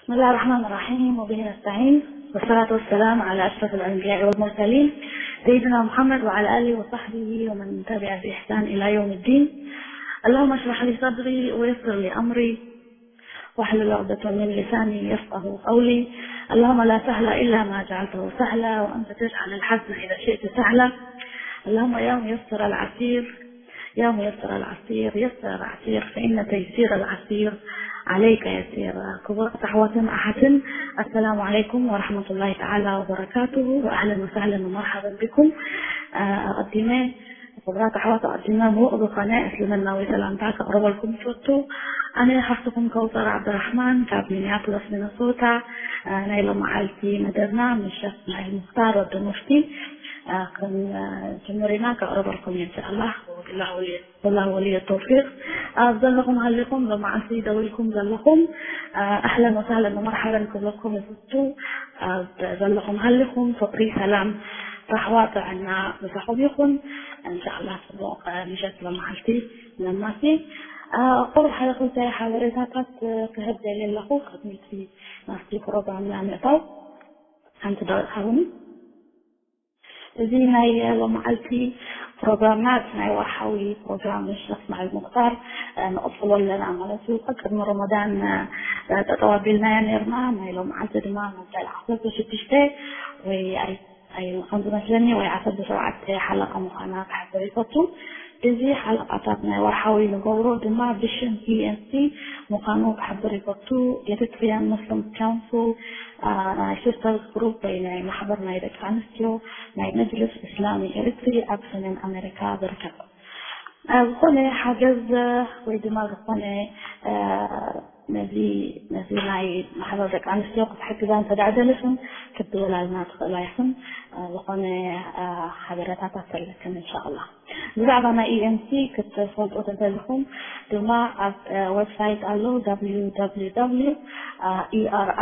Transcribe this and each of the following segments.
بسم الله الرحمن الرحيم، وبه نستعين، والصلاة والسلام على أشرف الأنبياء والمرسلين، سيدنا محمد وعلى آله وصحبه ومن تبع بإحسان إلى يوم الدين. اللهم اشرح لي صدري ويسر لي أمري واحلل عقدة من لساني يفقه قولي. اللهم لا سهل إلا ما جعلته سهلا، وأنت تجعل الحزن إذا شئت سهلا. اللهم يا ميسر العسير، يا ميسر العسير، يسر العسير، فإن تيسير العسير عليك يسير. ክቡራት ኣሕዋትን ኣሓትን፣ ኣሰላሙ ዓለይኩም ወረሕመቱላሂ ተዓላ ወበረካቱሁ። ወኣህለን ወሳህለን ወመርሓበን ቢኩም። ኣቐዲመ፣ ክቡራት ኣሕዋት፣ ኣቐዲመ ምዉቕ ዝኾነ እስልምናዊ ሰላምታ ከቕርበልኩም እፈቱ። ኣነ ሓፍትኹም ከውሰር ዓብደራሕማን ካብ ሚኒያፖሊስ ሚነሶታ። ናይ ሎመዓልቲ መደብና ምስ ሸኽ እስማዒል ሙኽታር ወዲ ሙፍቲ ክንጅምር ኢና። ከቕርበልኩም እየ እንሻኣላህ። ወቢላሂ ወሊ- ወላሂ ወልዩ ተውፊቅ። ኣብ ዘለኹም ሃሊኹም፣ ሎመዓልቲ ደዊልኩም ዘለኹም፣ ኣህለን ወሳህለን ወመርሓበን ክብለኩም እፈቱ። ኣብ ዘለኹም ሃሊኹም፣ ፍቕሪ፣ ሰላም፣ ራህዋ፣ ጥዕና ምሳኹም ይኹን። እንሻኣላህ፣ ጽቡቕ ምሸት ሎመዓልቲ ነማሲ። ቁሩብ ሓደ ክልተ ሓበሬታታት ክህብ ደልየ ኣለኹ፣ ቅድሚ እቲ ናብቲ ፕሮግራምና ምእታው። ሓንቲ ደቂቕ ሃቡኒ። እዚ ናይ ሎመዓልቲ ፕሮግራምና፣ እቲ ናይ ወርሓዊ ፕሮግራም ሸኽ እስማዒል ሙኽታር፣ ንቕጽሎ ኣለና ማለት እዩ። ቅድሚ ረመዳን ጠጠው ኣቢልናዮ ነርና። ናይ ሎመዓልቲ ድማ መበል ዓሰርተ ሽዱሽተ ወይ ኣይ-፣ ኣይ-፣ ከም ዝመስለኒ ወይ ዓሰርተ ሸውዓተ ሓለቓ ምዃና ክሕብር ይፈቱ። እዚ ሓለቓታት ናይ ወርሓዊ ንገብሮ ድማ ብሽም ኢ ኤን ሲ ምዃኑ ክሕብር ይፈቱ። ኤሪትሪያን ሙስሊም ካውንስል፣ አ፣ ናይ ሲስተርስ ግሩፕ ወይ ናይ ማሕበር ናይ ደቂ ኣንስትዮ ናይ መጅልስ እስላሚ ኤሪትሪ ኣብ ሰሜን ኣሜሪካ ዝርከብ። አ፣ ዝኾነ ሓገዝ፣ አ፣ ወይ ድማ ዝኾነ፣ አ፣ ነዚ፣ ነዚ ናይ ማሕበር ደቂ ኣንስትዮ ክትሕግዛ እንተ ደኣ ደሊኽን ክትድውላልና ትኽእላ ኢኽን። አ፣ ዝኾነ፣ አ፣ ሓበሬታታት ተለክን እንሻኣላህ። ብዛዕባ ናይ ኢ ኤን ሲ ክትፈልጡ እንተደሊኹም ድማ ኣብ፣ አ፣ ዌብሳይት ኣሎ፣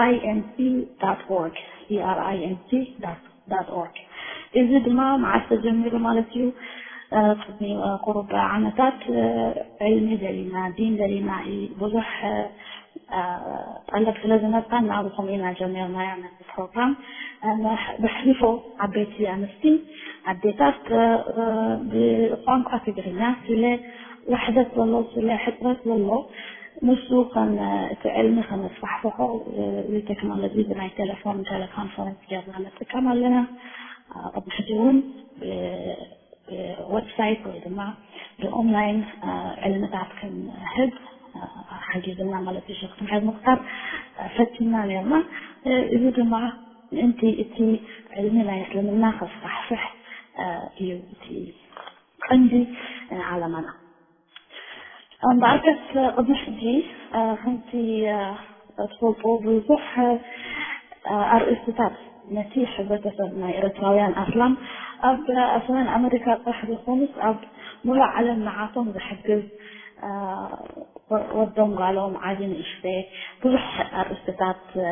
www.ermc.org፣ ermc.org። እዚ ድማ መዓስ ተጀሚሩ ማለት እዩ? አ፣ ቅድሚ፣ አ፣ ቁሩብ ዓመታት፣ አ፣ ዕልሚ ደሊና፣ ዲን ደሊና እዩ ብዙሕ፣ አ፣ ጠለብ ስለ ዝመጻና፣ ብኸምኡ ኢና ጀሚርናዮ ነዚ ፕሮግራም። አ፣ ብሕ-፣ ብሕሊፎ ዓበይቲ ኣንስቲ ኣዴታት፣ አ፣ አ፣ ብቋንቋ ትግርኛ ስለ ውሕደት ዘሎ፣ ስለ ሕጽረት ዘሎ፣ ንሱ ከም፣ አ፣ እቲ ዕልሚ ከነስፋሕፍሖ፣ አ፣ እዚ ቴክኖሎጂ ብናይ ቴሌፎን፣ ቴሌኮንፈረንስ ጌርና ንጥቀም ኣለና። አ፣ ቅድሚ ሕጂ እውን ብ-፣ ብዌብሳይት ወይ ድማ ብኦንላይን፣ አ፣ ዕልምታት ክንህብ፣ አ፣ ሓጊዝና ማለት እዩ። ሸኽ እስማዒል ሙኽታር፣ አ፣ ፈቲና ነርና። እ፣ እዚ ድማ ምእንቲ እቲ ዕልሚ ናይ እስልምና ከስፋሕፍሕ፣ አ፣ እዩ እቲ ቀንዲ፣ አ፣ ዓላማና። እምበኣርከስ ቅድሚ ሕጂ፣ አ፣ ከምቲ፣ አ፣ ትፈልጡ ብዙሕ፣ አ፣ ኣርእስትታት ነቲ ሕብረተሰብ ናይ ኤርትራውያን ኣስላም ኣብ፣ አ፣ ሰሜን ኣሜሪካ ጥራሕ ዘይኮኑስ ኣብ ሙሉእ ዓለም ንዓቶም ዝሕግዝ፣ አ፣ ወ-፣ ወዶም ጓሎም ዓቢ ንእሽተ ብዙሕ ኣርእስትታት፣ አ፣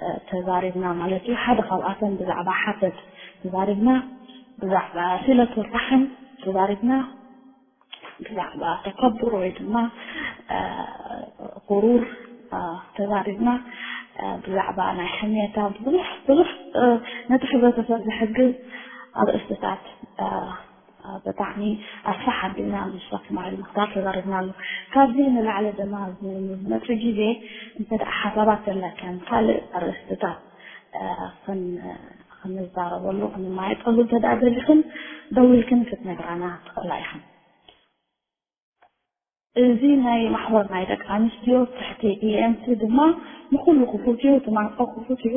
አ፣ ተዛሪብና ማለት እዩ። ሓደ ካብኣቶም ብዛዕባ ሓሰድ ተዛሪብና፣ ብዛዕባ ሲለቱ ራሕም ተዛሪብና፣ ብዛዕባ ተከቡር ወይ ድማ፣ አ፣ ጉሩር፣ አ፣ ተዛሪብና፣ አ፣ ብዛዕባ ናይ ሕሜታ ብዙሕ፣ ብዙሕ፣ አ፣ ነቲ ሕብረተሰብ ዝሕግዝ ኣርእስትታት፣ አ፣ አ፣ ብጣዕሚ ኣስፍሕ ኣቢልና ምስ ሸኽ እስማዒል ሙኽታር ተዛሪብናሉ። ካብዚ ንላዕሊ ድማ ኣብዚ ንዝመጽእ ግዜ እንተ ደኣ ሓሳባት ዘለከን ካልእ ኣርእስትታት፣ አ፣ ክን-፣ ክንዛረበሉ፣ ክንማየጠሉ እንተ ደኣ ደሊኽን፣ ደዊልክን ክትነግራና ትኽእላ ኢኽን። እዚ ናይ ማሕበር ናይ ደቂ ኣንስትዮ ትሕቲ ኢ ኤን ሲ ድማ ንኹሉ ክፉት እዩ፣ እቲ ማዕጾ ክፉት እዩ።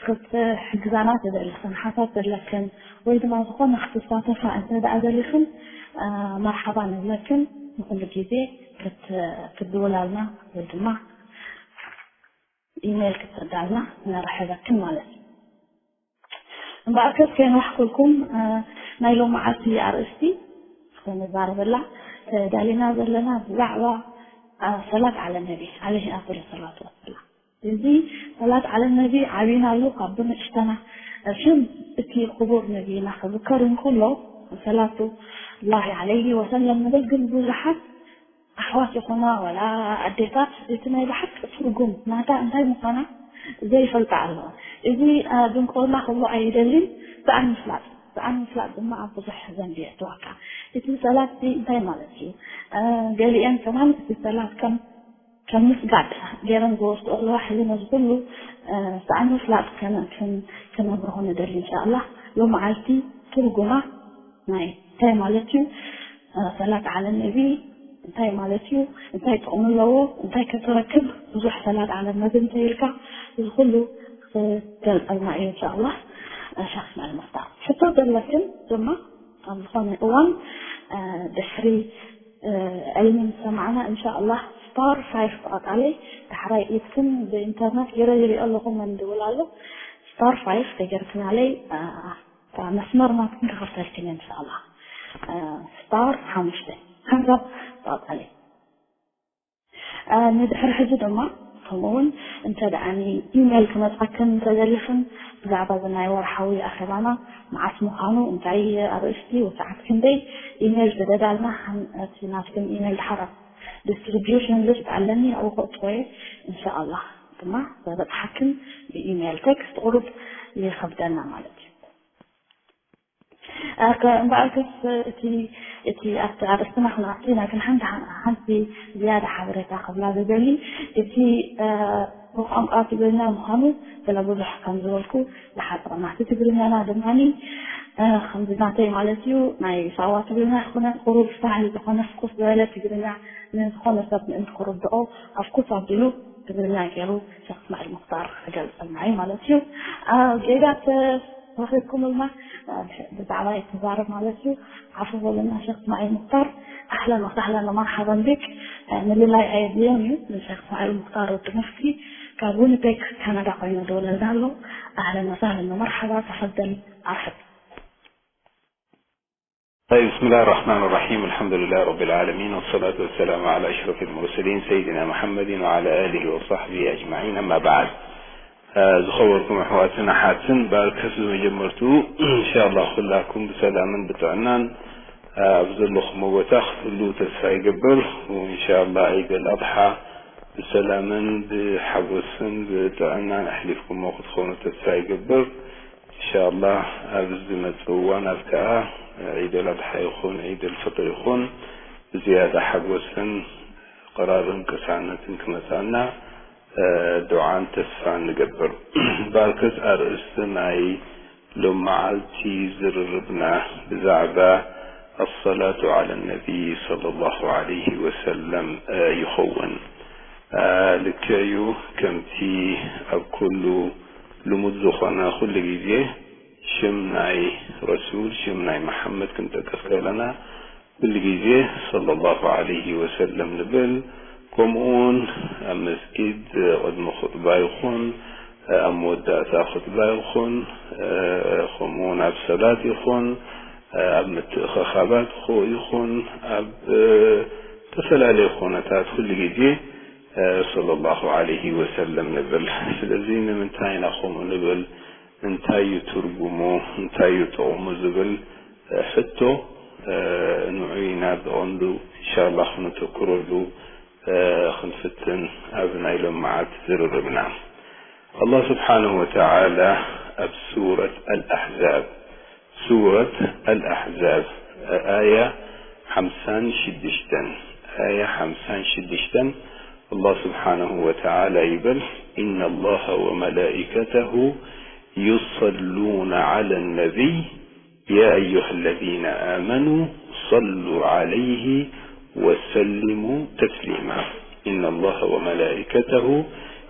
ክትሕግዛና ትደሊ፣ ሓሳብ ዘለክን ወይ ድማ ዝኾነ ክትሳተፋ እንተ ደኣ ደሊኽን፣ አ፣ መርሓባ ንብለክን። ንኹሉ ግዜ ክት-፣ ክትድውላልና ወይ ድማ ኢሜይል ክትሰዳልና ንርሕበክን ማለት እዩ። እምበኣርከስ ከየንዋሕኩልኩም፣ እ፣ ናይ ሎመዓልቲ ኣርእስቲ ክንዛረበላ ተዳሊና ዘለና ብዛዕባ፣ እ፣ ሰላት ዓለ ነቢ ዓለይሂ ኣፍዶሉ ሰላቱ ወሰላም። እዚ ሰላት ዓለ ነቢ ዓቢናሉ ካብ ብንእሽተና፣ እ፣ ሽም እቲ ክቡር ነቢና ክዝከር እንከሎ ሰላቱ ላሂ ዓለይሂ ወሰለም ንብል፣ ግን ብዙሓት ኣሕዋት ይኹና ወላ ኣዴታት እቲ ናይ ብሓቂ ትርጉም ናታ እንታይ ምዃና ዘይፈልጣ ኣለዋ። እዚ ድንቁርና ክብሎ ኣይደልን። ሰኣን ምፍላጥ፣ ሰኣን ምፍላጥ ድማ ኣብ ብዙሕ ዘንቢ የእትወካ። እቲ ሰላት እዚ እንታይ ማለት እዩ? ገሊአን ከማን እቲ ሰላት ከም ከም ምስጋድ ገይረን ዝወስድኦ ኣለዋ። ሕዚ ነዚ ኩሉ ሰኣን ምፍላጥ ከነብርሆ ንደሊ። እንሻኣላ ሎም መዓልቲ ትርጉማ ናይ እንታይ ማለት እዩ? ሰላት ዓለ ነቢ እንታይ ማለት እዩ? እንታይ ጥቕሚ ኣለዎ? እንታይ ከተረክብ? ብዙሕ ሰላት ዓለ ነቢ እንተይልካ እዚ ኩሉ ክገልፀልና እዩ። እንሻኣላ ሸክና ልመፍታ ሕቶ ዘለክን ድማ ኣብ ዝኾነ እዋን ድሕሪ ዕልሚ ምስ ሰማዕና እንሻኣላ ስታር ፋይፍ ተቐጣለይ። ዳሕራይ ኢድክን ብኢንተርነት ገይረ ይሪኦ ኣለኹ መን ድውል ኣሎ። ስታር ፋይፍ ተገርክናለይ መስመር ናትክን ክኸፍተልክን እንሻኣላ። ስታር ሓሙሽተ ሓንሳብ ተቐጣለይ። ንድሕሪ ሕዚ ድማ ከምኡውን እንተ ደኣ ኢሜል ክመጻክን እንተዘለኽን ብዛዕባ እዚ ናይ ወርሓዊ ኣኸባና መዓስ ምዃኑ እንታይ ኣርእስቲ ወሰዓት ክንደይ ኢሜል ስደዳልና። እቲ ናትክን ኢሜል ድሓር ዲስትሪቢዩሽን ሊስት ኣለኒ ኣብኡ ከእትወየ እንሻኣላ ድማ ዘበጽሓክን ብኢሜል ቴክስት ቁሩብ ይኸብደና ማለት እዩ። እምበኣርከስ እቲ እቲ ኣብቲ ኣርእስትና ክንኣቱ ኢና፣ ግን ሓንቲ ሓንቲ ዝያዳ ሓበሬታ ክብላ ዝደሊ እቲ ብቋንቋ ትግርኛ ምዃኑ ስለ ብዙሕ ከም ዝበልኩ ዝሓፅረና እቲ ትግርኛና ድማ ከምዚ ናተይ ማለት እዩ ናይ ሳዋ ትግርኛ ኣይኮነን ቁሩብ ስታይል ዝኾነ ፍኩስ ዝበለ ትግርኛ ንዝኾነ ሰብ ምእንቲ ክርድኦ ኣብ ኩስ ኣቢሉ ትግርኛ ገይሩ ሸክ እስማዒል ሙክታር ክገልፀልና እዩ ማለት እዩ። ጌጋ ተረኺብኩምልና ብዛዕባ ይተዛረብ ማለት እዩ። ዓፉ በሉና ሸክ እስማዒል ሙክታር። ኣህለን ወሳህለን ወመርሓበን ቢክ። ምልላይ ኣየድልዮን እዩ ንሸክ እስማዒል ሙክታር ወዲ ሙፍቲ ካብ ዊኒፔግ ካናዳ ኮይኑ ደወለልና ኣሎ። ኣህለን ወሳህለን ወመርሓባ ተፈደል ኣርሕብ። طيب، بسم الله الرحمن الرحيم. الحمد لله رب العالمين، والصلاة والسلام على أشرف المرسلين سيدنا محمد وعلى آله وصحبه أجمعين. أما بعد. ዝኸበርኩም ኣሕዋትን ኣሓትን፣ በርከስ ብመጀመርትኡ እንሻላ ኩላኩም ብሰላምን ብጥዕናን ኣብ ዘለኹሞ ቦታ ክትህልዉ ተስፋ ይገብር። እንሻላ ዒድ ኣልኣድሓ ብሰላምን ብሓጎስን ብጥዕናን ኣሕሊፍኩሞ ክትኾኑ ተስፋ ይገብር። እንሻላ ኣብ ዝመጽእ እዋን ኣብ ከኣ ዒድ ኣልኣድሓ ይኹን ዒድ ኣልፍጥር ይኹን ብዝያዳ ሓጎስን ቅራርን ቅሳነትን ክመጻና ዱዓን ተስፋን ንገብር። ባርከስ ኣርእስቲ ናይ ሎም መዓልቲ ዝርርብና ብዛዕባ ኣሰላቱ ዓለ ነቢይ ሰለላሁ ዓለይሂ ወሰለም ይኸውን። ልክዕ እዩ፣ ከምቲ ኣብ ኩሉ ልሙድ ዝኾነ ኩሉ ግዜ ሽም ናይ ረሱል ሽም ናይ መሓመድ ክንጠቅስ ከለና ኩሉ ግዜ ሰለላሁ ዓለይሂ ወሰለም ንብል። ከምኡውን ኣብ መስጊድ ቅድሚ ኹጥባ ይኹን ኣብ መወዳእታ ኹጥባ ይኹን ከምኡውን ኣብ ሰላት ይኹን ኣብ ምትእኸኻባት ይኹን ኣብ ዝተፈላለዩ ኩነታት ኩሉ ግዜ ሰለላሁ ዓለይሂ ወሰለም ንብል። ስለዚ ንምንታይ ኢና ከምኡ ንብል? እንታይ እዩ ትርጉሙ? እንታይ እዩ ጥቕሙ? ዝብል ሕቶ ንዑ ኢና ብቐንዱ እንሻላ ክነተኩረሉ ክንፍትን ኣብ ናይ ሎም መዓልቲ ዝርርብና። ኣላህ ስብሓንሁ ወተዓላ ኣብ ሱረት ኣልኣሕዛብ ሱረት ኣልኣሕዛብ ኣያ ሓምሳን ሽዱሽተን ኣያ ሓምሳን ሽዱሽተን ኣላህ ስብሓንሁ ወተዓላ ይብል፣ إن الله وملائكته يصلون على النبي يا أيها الذين آمنوا صلوا عليه وسلموا تسليما. إن الله وملائكته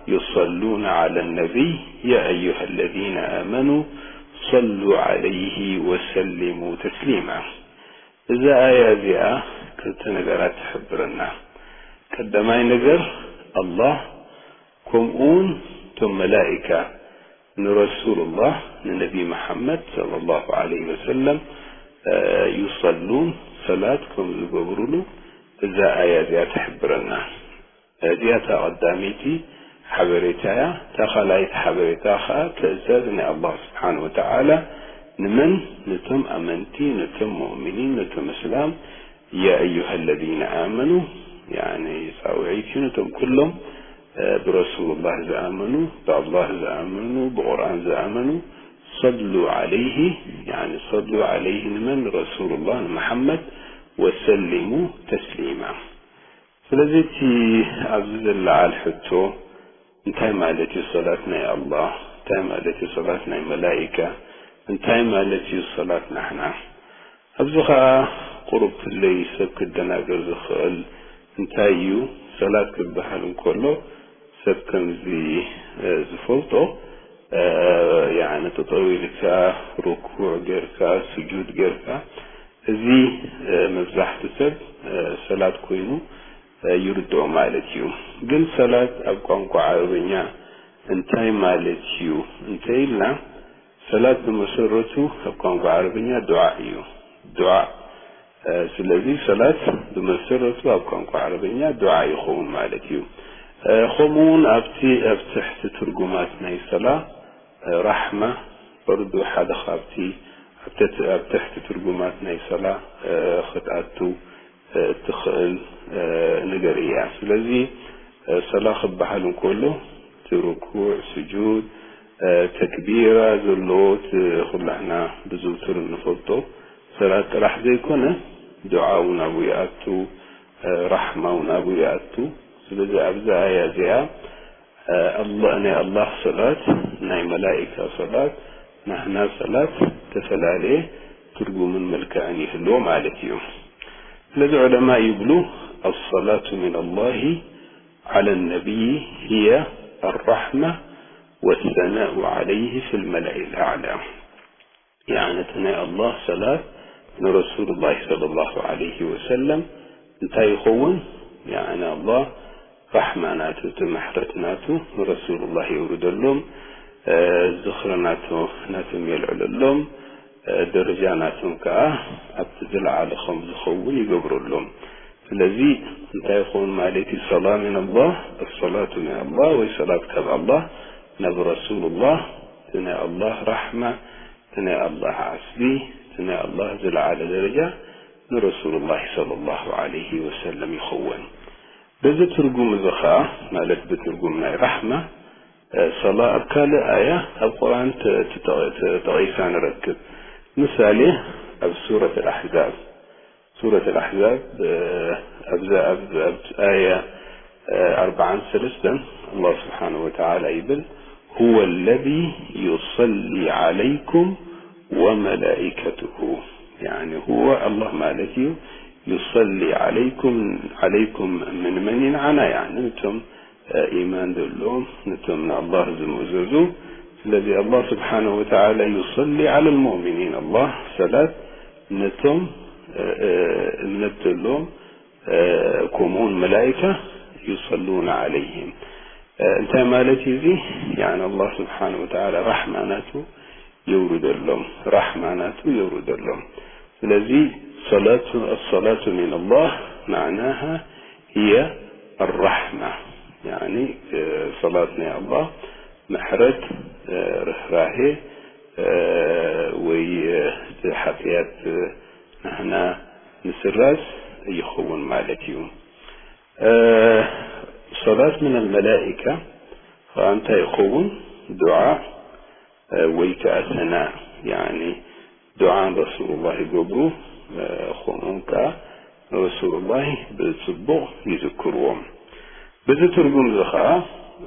يصلون على النبي يا أيها الذين آمنوا صلوا عليه وسلموا تسليما. እዛ ኣያ እዚኣ ክልተ ነገራት ትሕብረና። ቀዳማይ ነገር ኣላህ ከምኡውን እቶም መላኢካ ንረሱሉላህ ንነቢ መሓመድ ሰለላሁ ዓለይሂ ወሰለም ዩሰሉን ሰላት ከም ዝገብሩሉ እዛ ኣያ እዚኣ ትሕብረና። እዚኣ እታ ቀዳመይቲ ሓበሬታ እያ። እታ ካልኣይቲ ሓበሬታ ኸዓ ትእዛዝ ናይ ኣላህ ስብሓን ወተዓላ ንመን? ነቶም ኣመንቲ፣ ነቶም ሙእሚኒን፣ ነቶም እስላም ያ ኣዩሃ ለዚነ ኣመኑ ያኒ ፃውዒት እዩ ነቶም ኩሎም ብረሱሉላህ ዝኣመኑ፣ ብኣላህ ዝኣመኑ፣ ብቁርኣን ዝኣመኑ፣ ሰሉ ዓለይሂ፣ ያኒ ሰሉ ዓለይሂ ንመን? ንረሱሉላህ፣ ንመሓመድ፣ ወሰሊሙ ተስሊማ። ስለዚ እቲ ኣብዚ ዝለዓል ሕቶ፣ እንታይ ማለት እዩ ሰላት ናይ ኣላህ? እንታይ ማለት እዩ ሰላት ናይ መላኢካ? እንታይ ማለት እዩ ሰላት ናሕና? ኣብዚ ኸኣ ቁሩብ ትለይ ሰብ ክደናገር ዝኽእል እንታይ እዩ? ሰላት ክበሃል እንከሎ ሰብ ከምዚ፣ እ፣ ዝፈልጦ፣ እ፣ ያዕኒ ጠጠው ኢልካ፣ ርኩዕ ጌርካ፣ ስጁድ ጌርካ፣ እዚ፣ እ፣ መብዛሕቱ ሰብ፣ እ፣ ሰላት ኮይኑ፣ እ፣ ይርድኦ ማለት እዩ። ግን ሰላት ኣብ ቋንቋ ዓረብኛ እንታይ ማለት እዩ እንተ ኢልና፣ ሰላት ብመሰረቱ ኣብ ቋንቋ ዓረብኛ ዱዓ እዩ። ዱዓ። እ፣ ስለዚ ሰላት ብመሰረቱ ኣብ ቋንቋ ዓረብኛ ዱዓ ይኸውን ማለት እዩ። እ፣ ከምኡ እውን ኣብቲ ኣብ ትሕቲ ትርጉማት ናይ ሰላ፣ እ፣ ራሕማ፣ በርዱ ሓደ ካብቲ ኣብ ትሕቲ፣ ኣብ ትሕቲ ትርጉማት ናይ ሰላ፣ እ፣ ክትኣቱ፣ እ፣ እትኽእል፣ እ፣ ነገር እያ። ስለዚ፣ እ፣ ሰላ ክበሃል እንከሎ እቲ ርኩዕ፣ ስጁድ፣ እ፣ ተክቢራ ዘለዎ እቲ ኩላህና ብዝውቱር እንፈልጦ ሰላት ጥራሕ ዘይኮነ፣ ዱዓ እውን ኣብኡ ይኣቱ፣ እ፣ ራሕማ እውን ኣብኡ ይኣቱ። ስለዚ ኣብዛ ኣያ እዚኣ፣ እ፣ ኣላ-፣ ናይ ኣላህ ሰላት፣ ናይ መላኢካ ሰላት፣ ናህና ሰላት ተፈላለየ ትርጉምን መልክዕን ይህልዎ ማለት እዩ። ስለዚ ዑለማ ይብሉ፣ الصلاة من الله على النبي هي الرحمة والثناء عليه في الملأ الأعلى። ያዕኒ እቲ ናይ ኣላህ ሰላት ንረሱሉላህ ሰለላሁ ዐለይሂ ወሰለም እንታይ ይኸውን? ያዕኒ ኣላህ ራሕማ ናቱ፣ እቲ ምሕረት ናቱ ንረሱሉላህ የውርደሎም፣ እ፣ ዝኽሪ ናቱ፣ ናቶም የልዕለሎም፣ እ፣ ደረጃ ናቶም ከኣ ኣብቲ ዝለዓለ ከም ዝኸውን ይገብረሎም። ስለዚ እንታይ ይኸውን ማለት እዩ? ሰላ ሚን ኣላህ፣ ኣሰላቱ ሚን ኣላህ፣ ወይ ሰላት ካብ ኣላህ ናብ ረሱሉላህ፣ እቲ ናይ ኣላህ ራሕማ፣ እቲ ናይ ኣላህ ዓስቢ፣ እቲ ናይ ኣላህ ዝለዓለ ደረጃ ንረሱሉላህ ሰለላሁ ዐለይሂ ወሰለም ይኸውን። በዚ ትርጉም እዚ ኸኣ፣ ማለት ብትርጉም ናይ ራሕማ፣ እ፣ ሰላ ኣብ ካልእ ኣያ ኣብ ቁርኣን ተ-፣ ተጠ-፣ ተጠቒሳ ንረክብ። ምሳሌ፣ ኣብ ሱረት ኣልኣሕዛብ፣ ሱረት ኣልኣሕዛብ፣ እ፣ ኣብዛ፣ ኣብ፣ ኣብ ኣያ፣ እ፣ ኣርብዓን ሰለስተን ኣላህ ስብሓነሁ ወተዓላ ይብል፣ هو الذي يصلي عليكم وملائكته። ያዕኒ፣ هو ኣላህ ማለት እዩ፣ يصلي عليكم، عليكم من من ንዓና፣ ያዕኒ፣ እቶም እ፣ ኢማን ዘለዎም፣ ነቶም ንኣላህ ዝምእዘዙ። ስለዚ ኣላህ ስብሓነሁ ወተዓላ يصلي على المؤمنين፣ ኣላህ ሰላት ነቶም፣ እ፣ እ፣ እምነት ዘለዎም፣ እ፣ ከምኡውን መላኢካ يصلون عليهم። እ፣ እንታይ ማለት እዩ እዚ? ያዕኒ ኣላህ ስብሓነሁ ወተዓላ ራሕማ ናቱ የውርደሎም፣ ራሕማ ናቱ የውርደሎም። ስለዚ ሰላቱ፣ الصلاة من الله معناها هي الرحمة። ያዕኒ፣ እ፣ ሰላት ናይ ኣላህ ምሕረት፣ እ፣ ርህራሄ፣ እ፣ ወይ፣ እ፣ እቲ ሓጥያት፣ እ፣ ናህና ምስራዝ ይኸውን ማለት እዩ። እ፣ ሰላት ምን ኣልመላኢካ ኸኣ እንታይ ይኸውን? ዱዓ፣ እ፣ ወይ ከኣ ሰናእ፣ ያዕኒ ዱዓ ንረሱሉላህ ይገብሩ፣ እ፣ ከምኡውን ከኣ ንረሱሉላህ ብጽቡቕ ይዝክርዎም። በዚ ትርጉም እዚ ኸኣ፣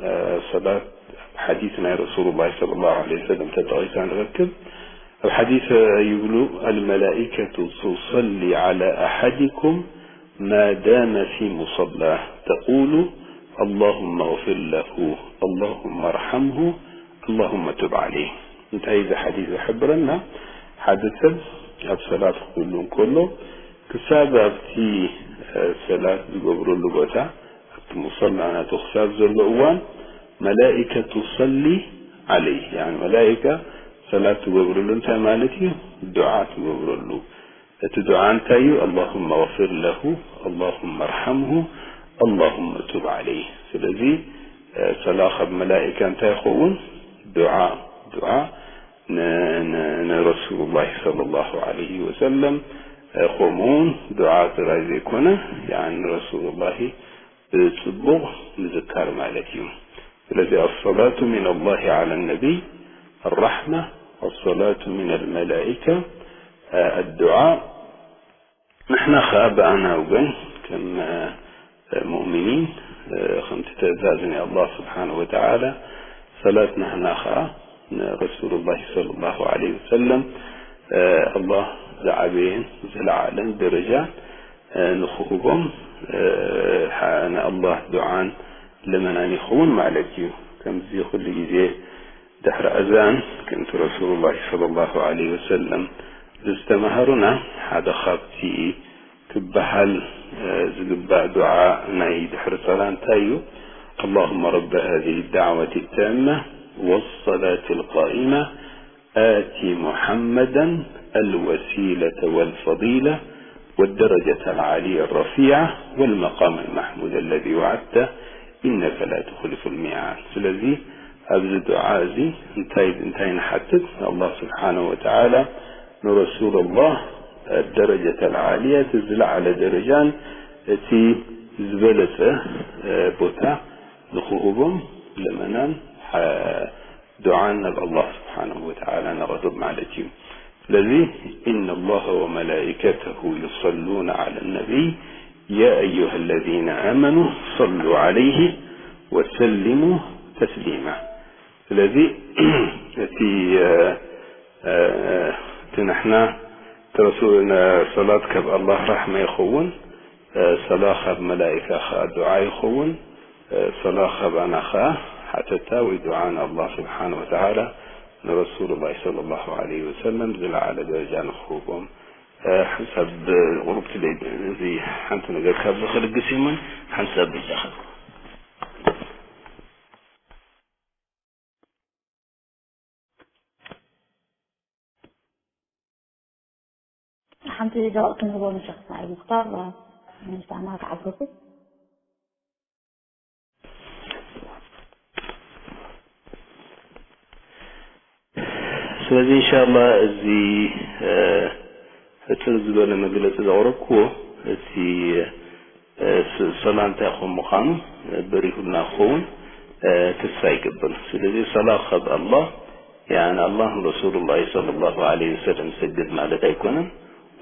እ፣ ሰባት ኣብ ሓዲስ ናይ ረሱሉላህ ሰለላሁ ዐለይሂ ወሰለም ተጠቒሳ ንረክብ። ኣብ ሓዲስ ይብሉ፣ الملائكة تصلي على أحدكم ما دام في مصلاه تقول اللهم اغفر له، اللهم ارحمه، اللهم تب عليه። እንታይ እዚ ሓዲስ ዝሕብረና? ሓደ ሰብ ኣብ ሰላት ክህሉ እንከሎ፣ ክሳብ ኣብቲ፣ እ፣ ሰላት ዝገብረሉ ቦታ፣ ኣብቲ ሙሰላ ናቱ ክሳብ ዘሎ እዋን፣ መላኢከ ቱሰሊ ዓለይህ፣ ያኒ መላኢካ ሰላት ትገብረሉ። እንታይ ማለት እዩ? ዱዓ ትገብረሉ። እቲ ዱዓ እንታይ እዩ? اللهم اغفر له، اللهم ارحمه، اللهم تب عليه። ስለዚ፣ እ፣ ሰላ ካብ መላኢካ እንታይ ይኸውን? ዱዓ፣ ዱዓ ን-፣ ን-፣ ንረሱሉላሂ ሰለላሁ ዐለይሂ ወሰለም፣ እ፣ ከምኡውን ዱዓ ጥራይ ዘይኮነ፣ ያኒ ንረሱሉላሂ ብጽቡቕ ምዝካር ማለት እዩ። ስለዚ ኣሰላቱ ሚን ኣላሂ ዓላ ነቢይ ኣራሕማ፣ ኣሰላቱ ሚን ኣልመላኢካ ኣዱዓ። ንሕና ኸኣ ብኣና ወገን ከም ሙእሚኒን ከምቲ ትእዛዝ ናይ ኣላህ ስብሓነሁ ወተዓላ ሰላት ንሕና ኸኣ ንረሱሉላሂ ሰለላሁ ዐለይሂ ወሰለም ኣላህ ዝዓበየን ዝለዓለን ደረጃ ንኽህቦም ንኣላህ ዱዓን ልመናን ይኸውን ማለት እዩ። ከምዚ ኩሉ ግዜ ድሕሪ ኣዛን ከምቲ ረሱሉላሂ ሰለላሁ ዐለይሂ ወሰለም ዝተማሃሩና ሓደ ካብቲ ክበሃል ዝግባእ ዱዓ ናይ ድሕሪ ሰላምታ እዩ። اللهم رب هذه الدعوة التامة والصلاة القائمة آت محمدا الوسيلة والفضيلة والدرجة العالية الرفيعة والمقام المحمود الذي وعدته إنك لا تخلف الميعاد። ስለዚ ኣብዚ ዱዓ እዚ እንታይ እንታይ ንሓትት? ንኣላህ ስብሓነሁ ወተዓላ ንረሱሉላህ ደረጀተል ዓልያ፣ እቲ ዝለዓለ ደረጃን እቲ ዝበለጸ ቦታ ንኽህቦም ልመናን ዱዓን ናብ ኣላህ ስብሓነሁ ወተዓላ ነቕርብ ማለት እዩ። ስለዚ إن الله وملائكته يصلون على النبي يا أيها الذين آمنوا صلوا عليه وسلموا تسليما። ስለዚ እቲ እቲ ንሕና ተረሱ ሰላት ካብ ኣላህ ራሕማ ይኸውን፣ ሰላ ካብ መላኢካ ኸዓ ዱዓ ይኸውን፣ ሰላ ካባና ኸዓ ሓተታ ወይ ዱዓ ንኣላህ ስብሓነ ወተዓላ ንረሱሉላህ ሰለላሁ ዐለይሂ ወሰለም ዝለዓለ ደረጃ ንኽህቦም ሓንሳብ ቁሩብቲ ደይ እዚ ሓንቲ ነገር ካብ ዝኽልግስ እዩሞን ሓንሳብ ብጃኻ ሓንቲ ደቂቕ ክንህቦ ንሸኽና እዩ ሙክታር ንስታና ክዓብርኩ። ስለዚ እንሻላ እዚ ሕፅር ዝበለ መግለፂ ዘቕረብክዎ እቲ ሰላምታ ይኹን ምዃኑ በሪሁልና ክኸውን ተስፋ ይገብር። ስለዚ ሰላ ካብ ኣላህ ያኒ ኣላህ ንረሱሉላሂ ሰለላሁ ዐለይሂ ወሰለም ሰግድ ማለት ኣይኮነን፣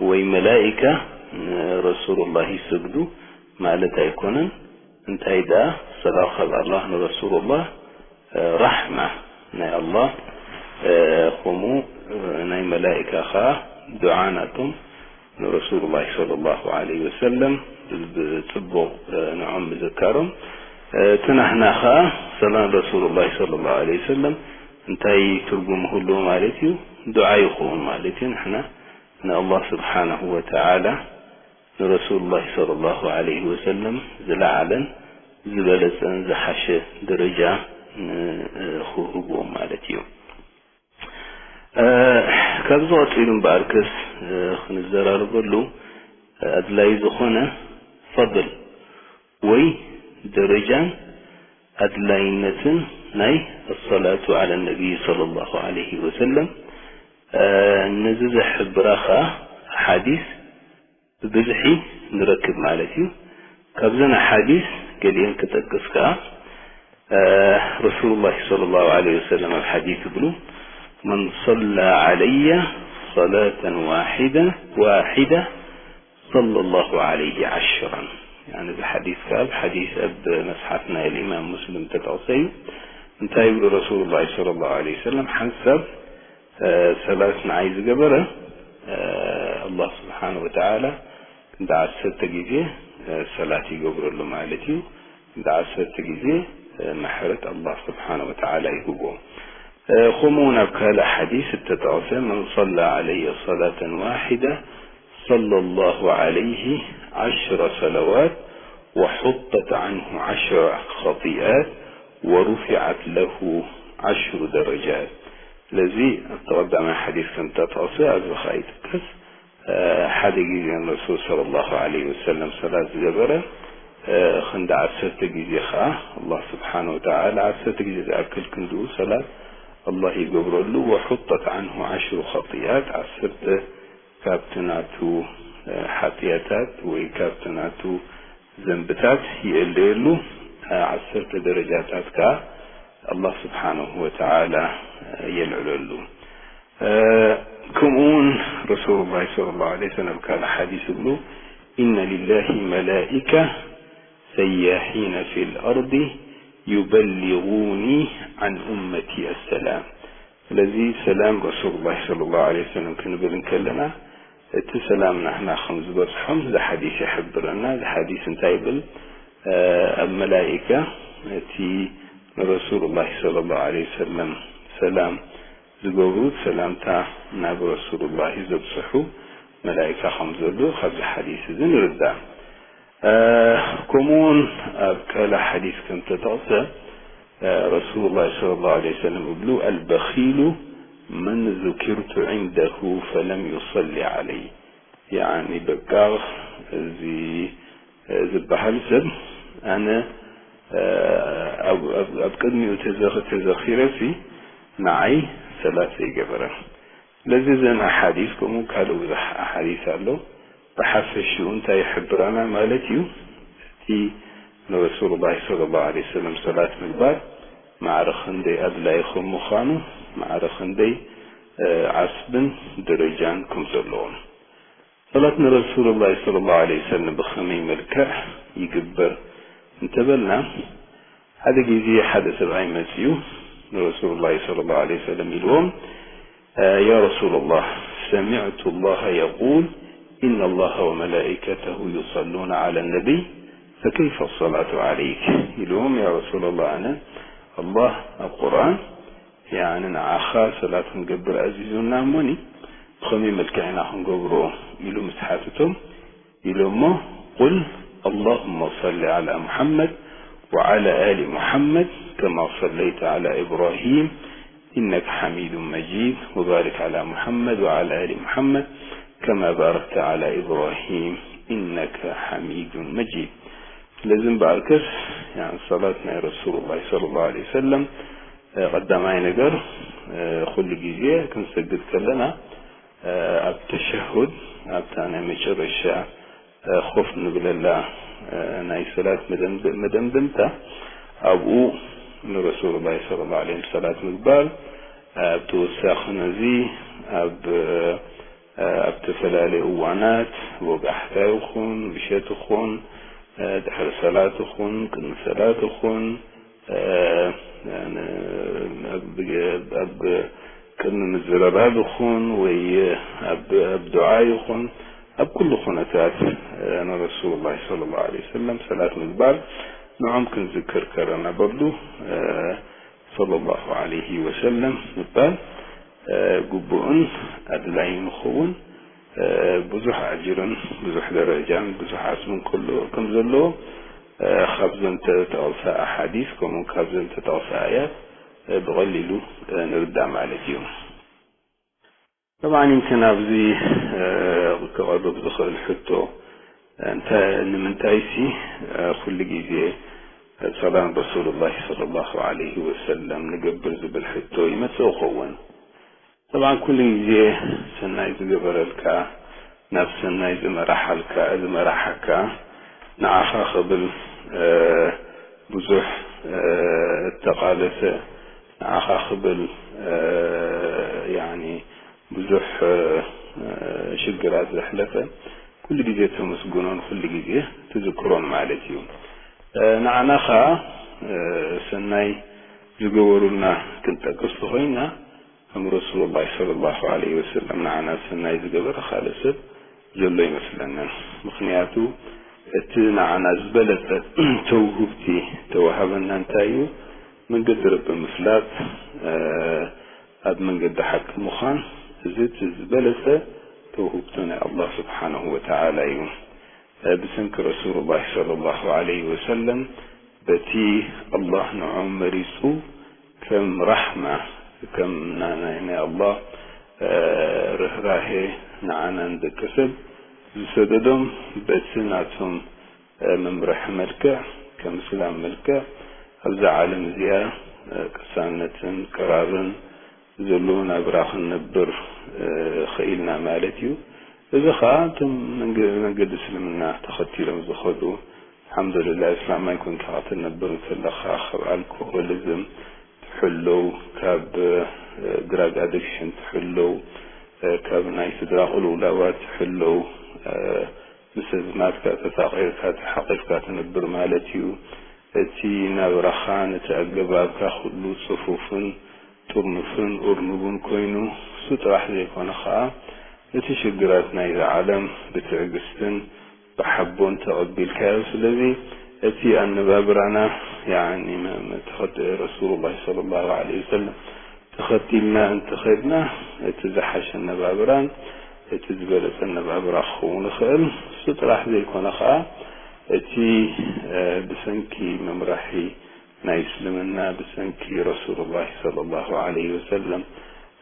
ወይ መላኢካ ንረሱሉላህ ይሰግዱ ማለት ኣይኮነን። እንታይ ደኣ ሰላ ካብ ኣላህ ንረሱሉላህ ራሕማ ናይ ኣላህ ከምኡ ናይ መላኢካ ኸዓ ዱዓ ናቶም ንረሱሉላሂ ሰለላሁ ዐለይሂ ወሰለም ብፅቡቕ ንዖም ምዝካሮም። እቲ ናሕና ኸዓ ሰላም ረሱሉላሂ ሰለላሁ ዐለይሂ ወሰለም እንታይ ትርጉም ይህልዎ ማለት እዩ? ዱዓ ይኸውን ማለት እዩ። ንሕና ንኣላህ ስብሓነሁ ወተዓላ ንረሱሉላሂ ሰለላሁ ዐለይሂ ወሰለም ዝለዓለን ዝበለፀን ዝሓሸ ደረጃ ንኽህብዎም ማለት እዩ። ካብዚ ቀፂሉ እምበኣርከስ ክንዘራረበሉ ኣድላይ ዝኾነ ፈضል ወይ ደረጃን ኣድላይነትን ናይ ኣሰላቱ ዓለ ነቢይ ሰለላሁ ዓለይሂ ወሰለም ነዚ ዝሕብራ ኸዓ ሓዲስ ብብዝሒ ንረክብ ማለት እዩ። ካብዘን ኣሓዲስ ገሊአን ክጠቅስ ከኣ ረሱሉላህ ሰለላሁ ዐለይሂ ወሰለም ኣብ ሓዲስ ይብሉ መን ሰላ ዓለየ ሰላተን ዋሒደ ዋሒደ ሰለላሁ ዓለይሂ ዓሽራን። ያኒ እዚ ሓዲስ ከኣ ሓዲስ ኣብ መስሓፍ ናይ ልኢማም ሙስሊም ተጠቕሰ እዩ። እንታይ ይብሉ ረሱሉላህ ሰለላሁ ዓለይሂ ወሰለም ሓንሳብ ሰላት ንዓይ ዝገበረ ኣላህ ስብሓነ ወተዓላ ክንዲ ዓሰርተ ግዜ ሰላት ይገብረሉ ማለት እዩ። ክንዲ ዓሰርተ ግዜ ምሕረት ኣላህ ስብሓነ ወተዓላ ይህቦ። ከምኡ እውን ኣብ ካልእ ሓዲስ እተጠቕሰ መን ሰላ ዓለየ ሰላተን ዋሒዳ ሰለ ላሁ ዓለይሂ ዓሽረ ሰለዋት ወሑጠት ዓንሁ ዓሽረ ኸጢኣት ወሩፊዓት ለሁ ዓሽሩ ደረጃት። ስለዚ ኣብቲ ቀዳማይ ሓዲስ ከም ተጠቕሰ ኣብዚ ኸኣ ይጥቀስ ሓደ ግዜ ንረሱል ሰለላሁ ዐለይሂ ወሰለም ሰላት ዝገበረ ክንዲ ዓሰርተ ግዜ ኸዓ ኣላህ ስብሓነ ወተዓላ ዓሰርተ ግዜ ዝኣክል ክንድኡ ሰላት ኣላህ ይገብረሉ። ወሑጠት ዓንሁ ዓሽሩ ኸጢኣት ዓሰርተ ካብቲ ናቱ ሓጥያታት ወይ ካብቲ ናቱ ዘንብታት ይእለየሉ፣ ዓሰርተ ደረጃታት ከኣ ኣላህ ስብሓነሁ ወተዓላ የልዕለሉ። ከምኡ እውን ረሱሉላህ ሰለላሁ ዐለይሂ ወሰለም ካልእ ሓዲስ ይብሉ፣ "ኢነ ሊላሂ መላኢካ ሰያሒነ ፊል ኣርዲ ዩበሊጉኒ ዐን ኡመቲ ኣሰላም።" ስለዚ ሰላም ረሱሉላህ ሰለላሁ ዐለይሂ ወሰለም ክንብል እንከለና እቲ ሰላም ናህና ከም ዝበጽሖም እዚ ሓዲስ ይሕብረና። እዚ ሓዲስ እንታይ ይብል? ኣብ መላኢካ እቲ ንረሱሉላህ ሰለላሁ ዐለይሂ ወሰለም ሰላም ዝገብሩ ሰላምታ ናብ ረሱሉላህ ዘብጽሑ መላኢካ ከም ዘለዉ ካብዚ ሓዲስ እዚ ንርዳእ። ከምኡውን ኣብ ካልእ ሓዲስ ከም ተጠቕሰ ረሱሉላህ ሰለላሁ ዐለይሂ ወሰለም ይብሉ፣ "ኣልበኺሉ መን ዙኪርቱ ዒንደሁ ፈለም ዩሰሊ ዐለይ።" ያኒ በቃ እዚ ዝበሃል ሰብ ኣነ ኣብ ቅድሚኡ ተዘኺረሲ ንዓይ ሰላት ዘይገበረ። ስለዚ እዘን ኣሓዲስ ከምኡ ካልእ ብዙሕ ኣሓዲስ ኣሎ። ብሓፈሽኡ እንታይ ይሕብረና ማለት እዩ? እቲ ንረሱሉላህ ሰለላሁ ዐለይሂ ወሰለም ሰላት ምግባር ማዕረ ክንደይ ኣድላይ ከም ምዃኑ፣ ማዕረ ክንደይ ዓስብን ደረጃን ከም ዘለዎም። ሰላት ንረሱሉላህ ሰለላሁ ዐለይሂ ወሰለም ብኸመይ መልክዕ ይግበር እንተበልና፣ ሓደ ግዜ ሓደ ሰብኣይ መጺኡ ንረሱሉላህ ሰለላሁ ዐለይሂ ወሰለም ኢልዎም፣ "ያ ረሱሉላህ፣ ሰሚዕቱ ላህ የቁል፣ ኢነ ላህ ወመላኢከተሁ ዩሰሉነ ዐለ ነቢይ፣ ፈከይፈ ሰላቱ ዐለይክ?" ኢልዎም፣ "ያ ረሱሉላህ፣ ኣነ ኣላህ ኣብ ቁርኣን ያኒ ንዓኻ ሰላት ክንገብር ኣዚዙና እሞኒ ብኸመይ መልክዕ ኢና ክንገብሮ?" ኢሉ ምስ ሓትቶም ኢሎሞ፣ "ቁል ኣላሁመ ሰሊ ዐላ ሙሐመድ ወዐላ ኣሊ ሙሐመድ ከማ ሰለይተ ዐላ ኢብራሂም ኢነከ ሐሚዱን መጂድ ወባሪክ ዐላ ሙሐመድ ወዐላ ኣሊ ሙሐመድ ከማ ባረክተ ዐላ ኢብራሂም ኢነከ ሐሚዱን መጂድ።" ስለዚ እምበኣርከስ ያኒ ሰላት ናይ ረሱሉላህ ሰለላሁ ዐለይሂ ወሰለም ቀዳማይ ነገር ኩሉ ግዜ ክንሰግድ ከለና ኣብ ተሸሁድ ኣብታ ናይ መጨረሻ ኮፍ ንብለላ ናይ ሰላት መደምደምታ ኣብኡ ንረሱሉላህ ሰለላሁ ዐለይሂ ወሰለም ሰላት ምግባር ኣብ ተወሳኺ ነዚ ኣብ ኣብ ዝተፈላለዩ እዋናት ወጋሕታ ይኹን ምሸት ይኹን ድሕሪ ሰላት ይኹን ቅድሚ ሰላት ይኹን ኣብ ቅድሚ ምዝርራብ ይኹን ወይ ኣብ ዱዓ ይኹን ኣብ ኩሉ ኩነታት ንረሱሉላህ ሰለላሁ ዐለይሂ ወሰለም ሰላት ምግባር ንዖም ክንዝክር ከለና በሉ ሰለላሁ ዐለይሂ ወሰለም ምባል ግቡእን ኣድላይን ይኸውን። ብዙሕ ኣጅርን ብዙሕ ደረጃን ብዙሕ ዓስብን ከሎ ከም ዘለዎ ካብዘን ተጠቕሳ ኣሓዲስ ከምኡ ካብዘን ተጠቕሳ ኣያት ብቐሊሉ ንርዳእ ማለት እዩ። ጠብዓን ይምክን ኣብዚ ክቐርብ ዝኽእል ሕቶ እንታይ ንምንታይሲ ኩሉ ግዜ ሰላም ረሱሉላህ ሰለላሁ ዐለይሂ ወሰለም ንገብር ዝብል ሕቶ ይመጽእ ይኸውን። ጠብዓን ኩሉ ግዜ ሰናይ ዝገበረልካ ናብ ሰናይ ዝመራሓልካ ዝመራሓካ ንዓኻ ክብል ብዙሕ እተቓለሰ ንዓኻ ክብል ያኒ ብዙሕ ሽግራት ዘሕለፈ ኩሉ ግዜ ተመስግኖን ኩሉ ግዜ ትዝክሮን ማለት እዩ። ንዓና ኸዓ ሰናይ ዝገበሩልና ክንጠቅስ ተኾይና ከም ረሱሉላህ ሰለላሁ ዐለይሂ ወሰለም ንዓና ሰናይ ዝገበረ ካልእ ሰብ ዘሎ ይመስለንን። ምኽንያቱ እቲ ንዓና ዝበለጸ ተውህብቲ ተዋሃበና እንታይ እዩ? መንገዲ ረቢ ምፍላጥ፣ ኣብ መንገዲ ሓቂ ምዃን፣ እዚ እቲ ዝበለጸ ተውህብቶ ናይ ኣላህ ስብሓነሁ ወተዓላ እዩ። ብሰንኪ ረሱሉላህ ሰለላሁ ዐለይሂ ወሰለም በቲ ኣላህ ንዖም መሪጹ ከም ራሕማ ከም ናይ ኣላህ ርህራሄ ንዓና ንደቂ ሰብ ዝሰደዶም በቲ ናቶም መምርሒ መልክዕ ከም እስላም መልክዕ ኣብዛ ዓለም እዚኣ ቅሳነትን ቅራርን ዘለዎ ናብራ ክንነብር ኽኢልና ማለት እዩ። እዚ ኸዓ እቶም መንገዲ እስልምና ተኸቲሎም ዝኸዱ ኣልሓምዱሊላህ፣ እስላማይ ኮንካ ክትነብር እንከለኻ ካብ ኣልኮሆሊዝም ትሕለው፣ ካብ ድራግ ኣዲክሽን ትሕለው፣ ካብ ናይ ስድራ ቅልውላዋት ትሕለው፣ ምስ ኣዝማድካ ተፋቒርካ ተሓቒፍካ ትነብር ማለት እዩ። እቲ ናብራኻ፣ ነቲ ኣገባብካ ኩሉ ጽፉፍን ጥርኑፍን እርኑብን ኮይኑ፣ እሱ ጥራሕ ዘይኮነ ኸኣ፣ እቲ ሽግራት ናይዛ ዓለም ብትዕግስትን ብሓቦን ተቐቢልካዮ። ስለዚ እቲ ኣነባብራና፣ ያኒ፣ መ-፣ መ-፣ ተኸተ-፣ ረሱሉላህ ሰለላሁ ዐለይሂ ወሰለም ተኸቲልና እንተኸድና፣ እቲ ዝሓሸ ኣነባብራን እቲ ዝበለጸ ኣነባብራ ክኸውን ይኽእል። እሱ ጥራሕ ዘይኮነ ኸኣ፣ እቲ፣ እ፣ ብሰንኪ መምራሒ ናይ እስልምና፣ ብሰንኪ ረሱሉላህ ሰለላሁ ዐለይሂ ወሰለም፣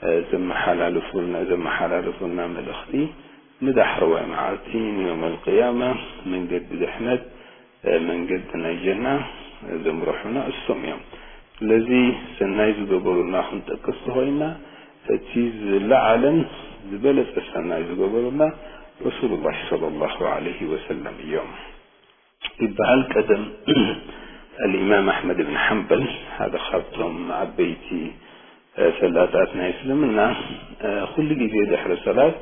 እ፣ ዘመሓላልፉልና፣ ዘመሓላልፉልና መልእኽቲ፣ ንዳሕረዋይ መዓልቲ፣ ንዮም ኣልቅያማ፣ መንገዲ ድሕነት፣ እ፣ መንገዲ ናይ ጀና፣ እ፣ ዘምርሑና እሶም እዮም። ስለዚ ሰናይ ዝገበሩልና ክንጠቅስ ተኾይና፣ እቲ ዝለዓለን ዝበለጸ ሰናይ ዝገበሩልና ረሱሉላህ ሰለላሁ ዐለይሂ ወሰለም እዮም ይበሃል። ቀደም ኣልኢማም ኣሕመድ ብን ሓንበል፣ ሓደ ካብቶም ዓበይቲ፣ እ፣ ፈላጣት ናይ እስልምና፣ እ፣ ኩሉ ግዜ ድሕሪ ሰላት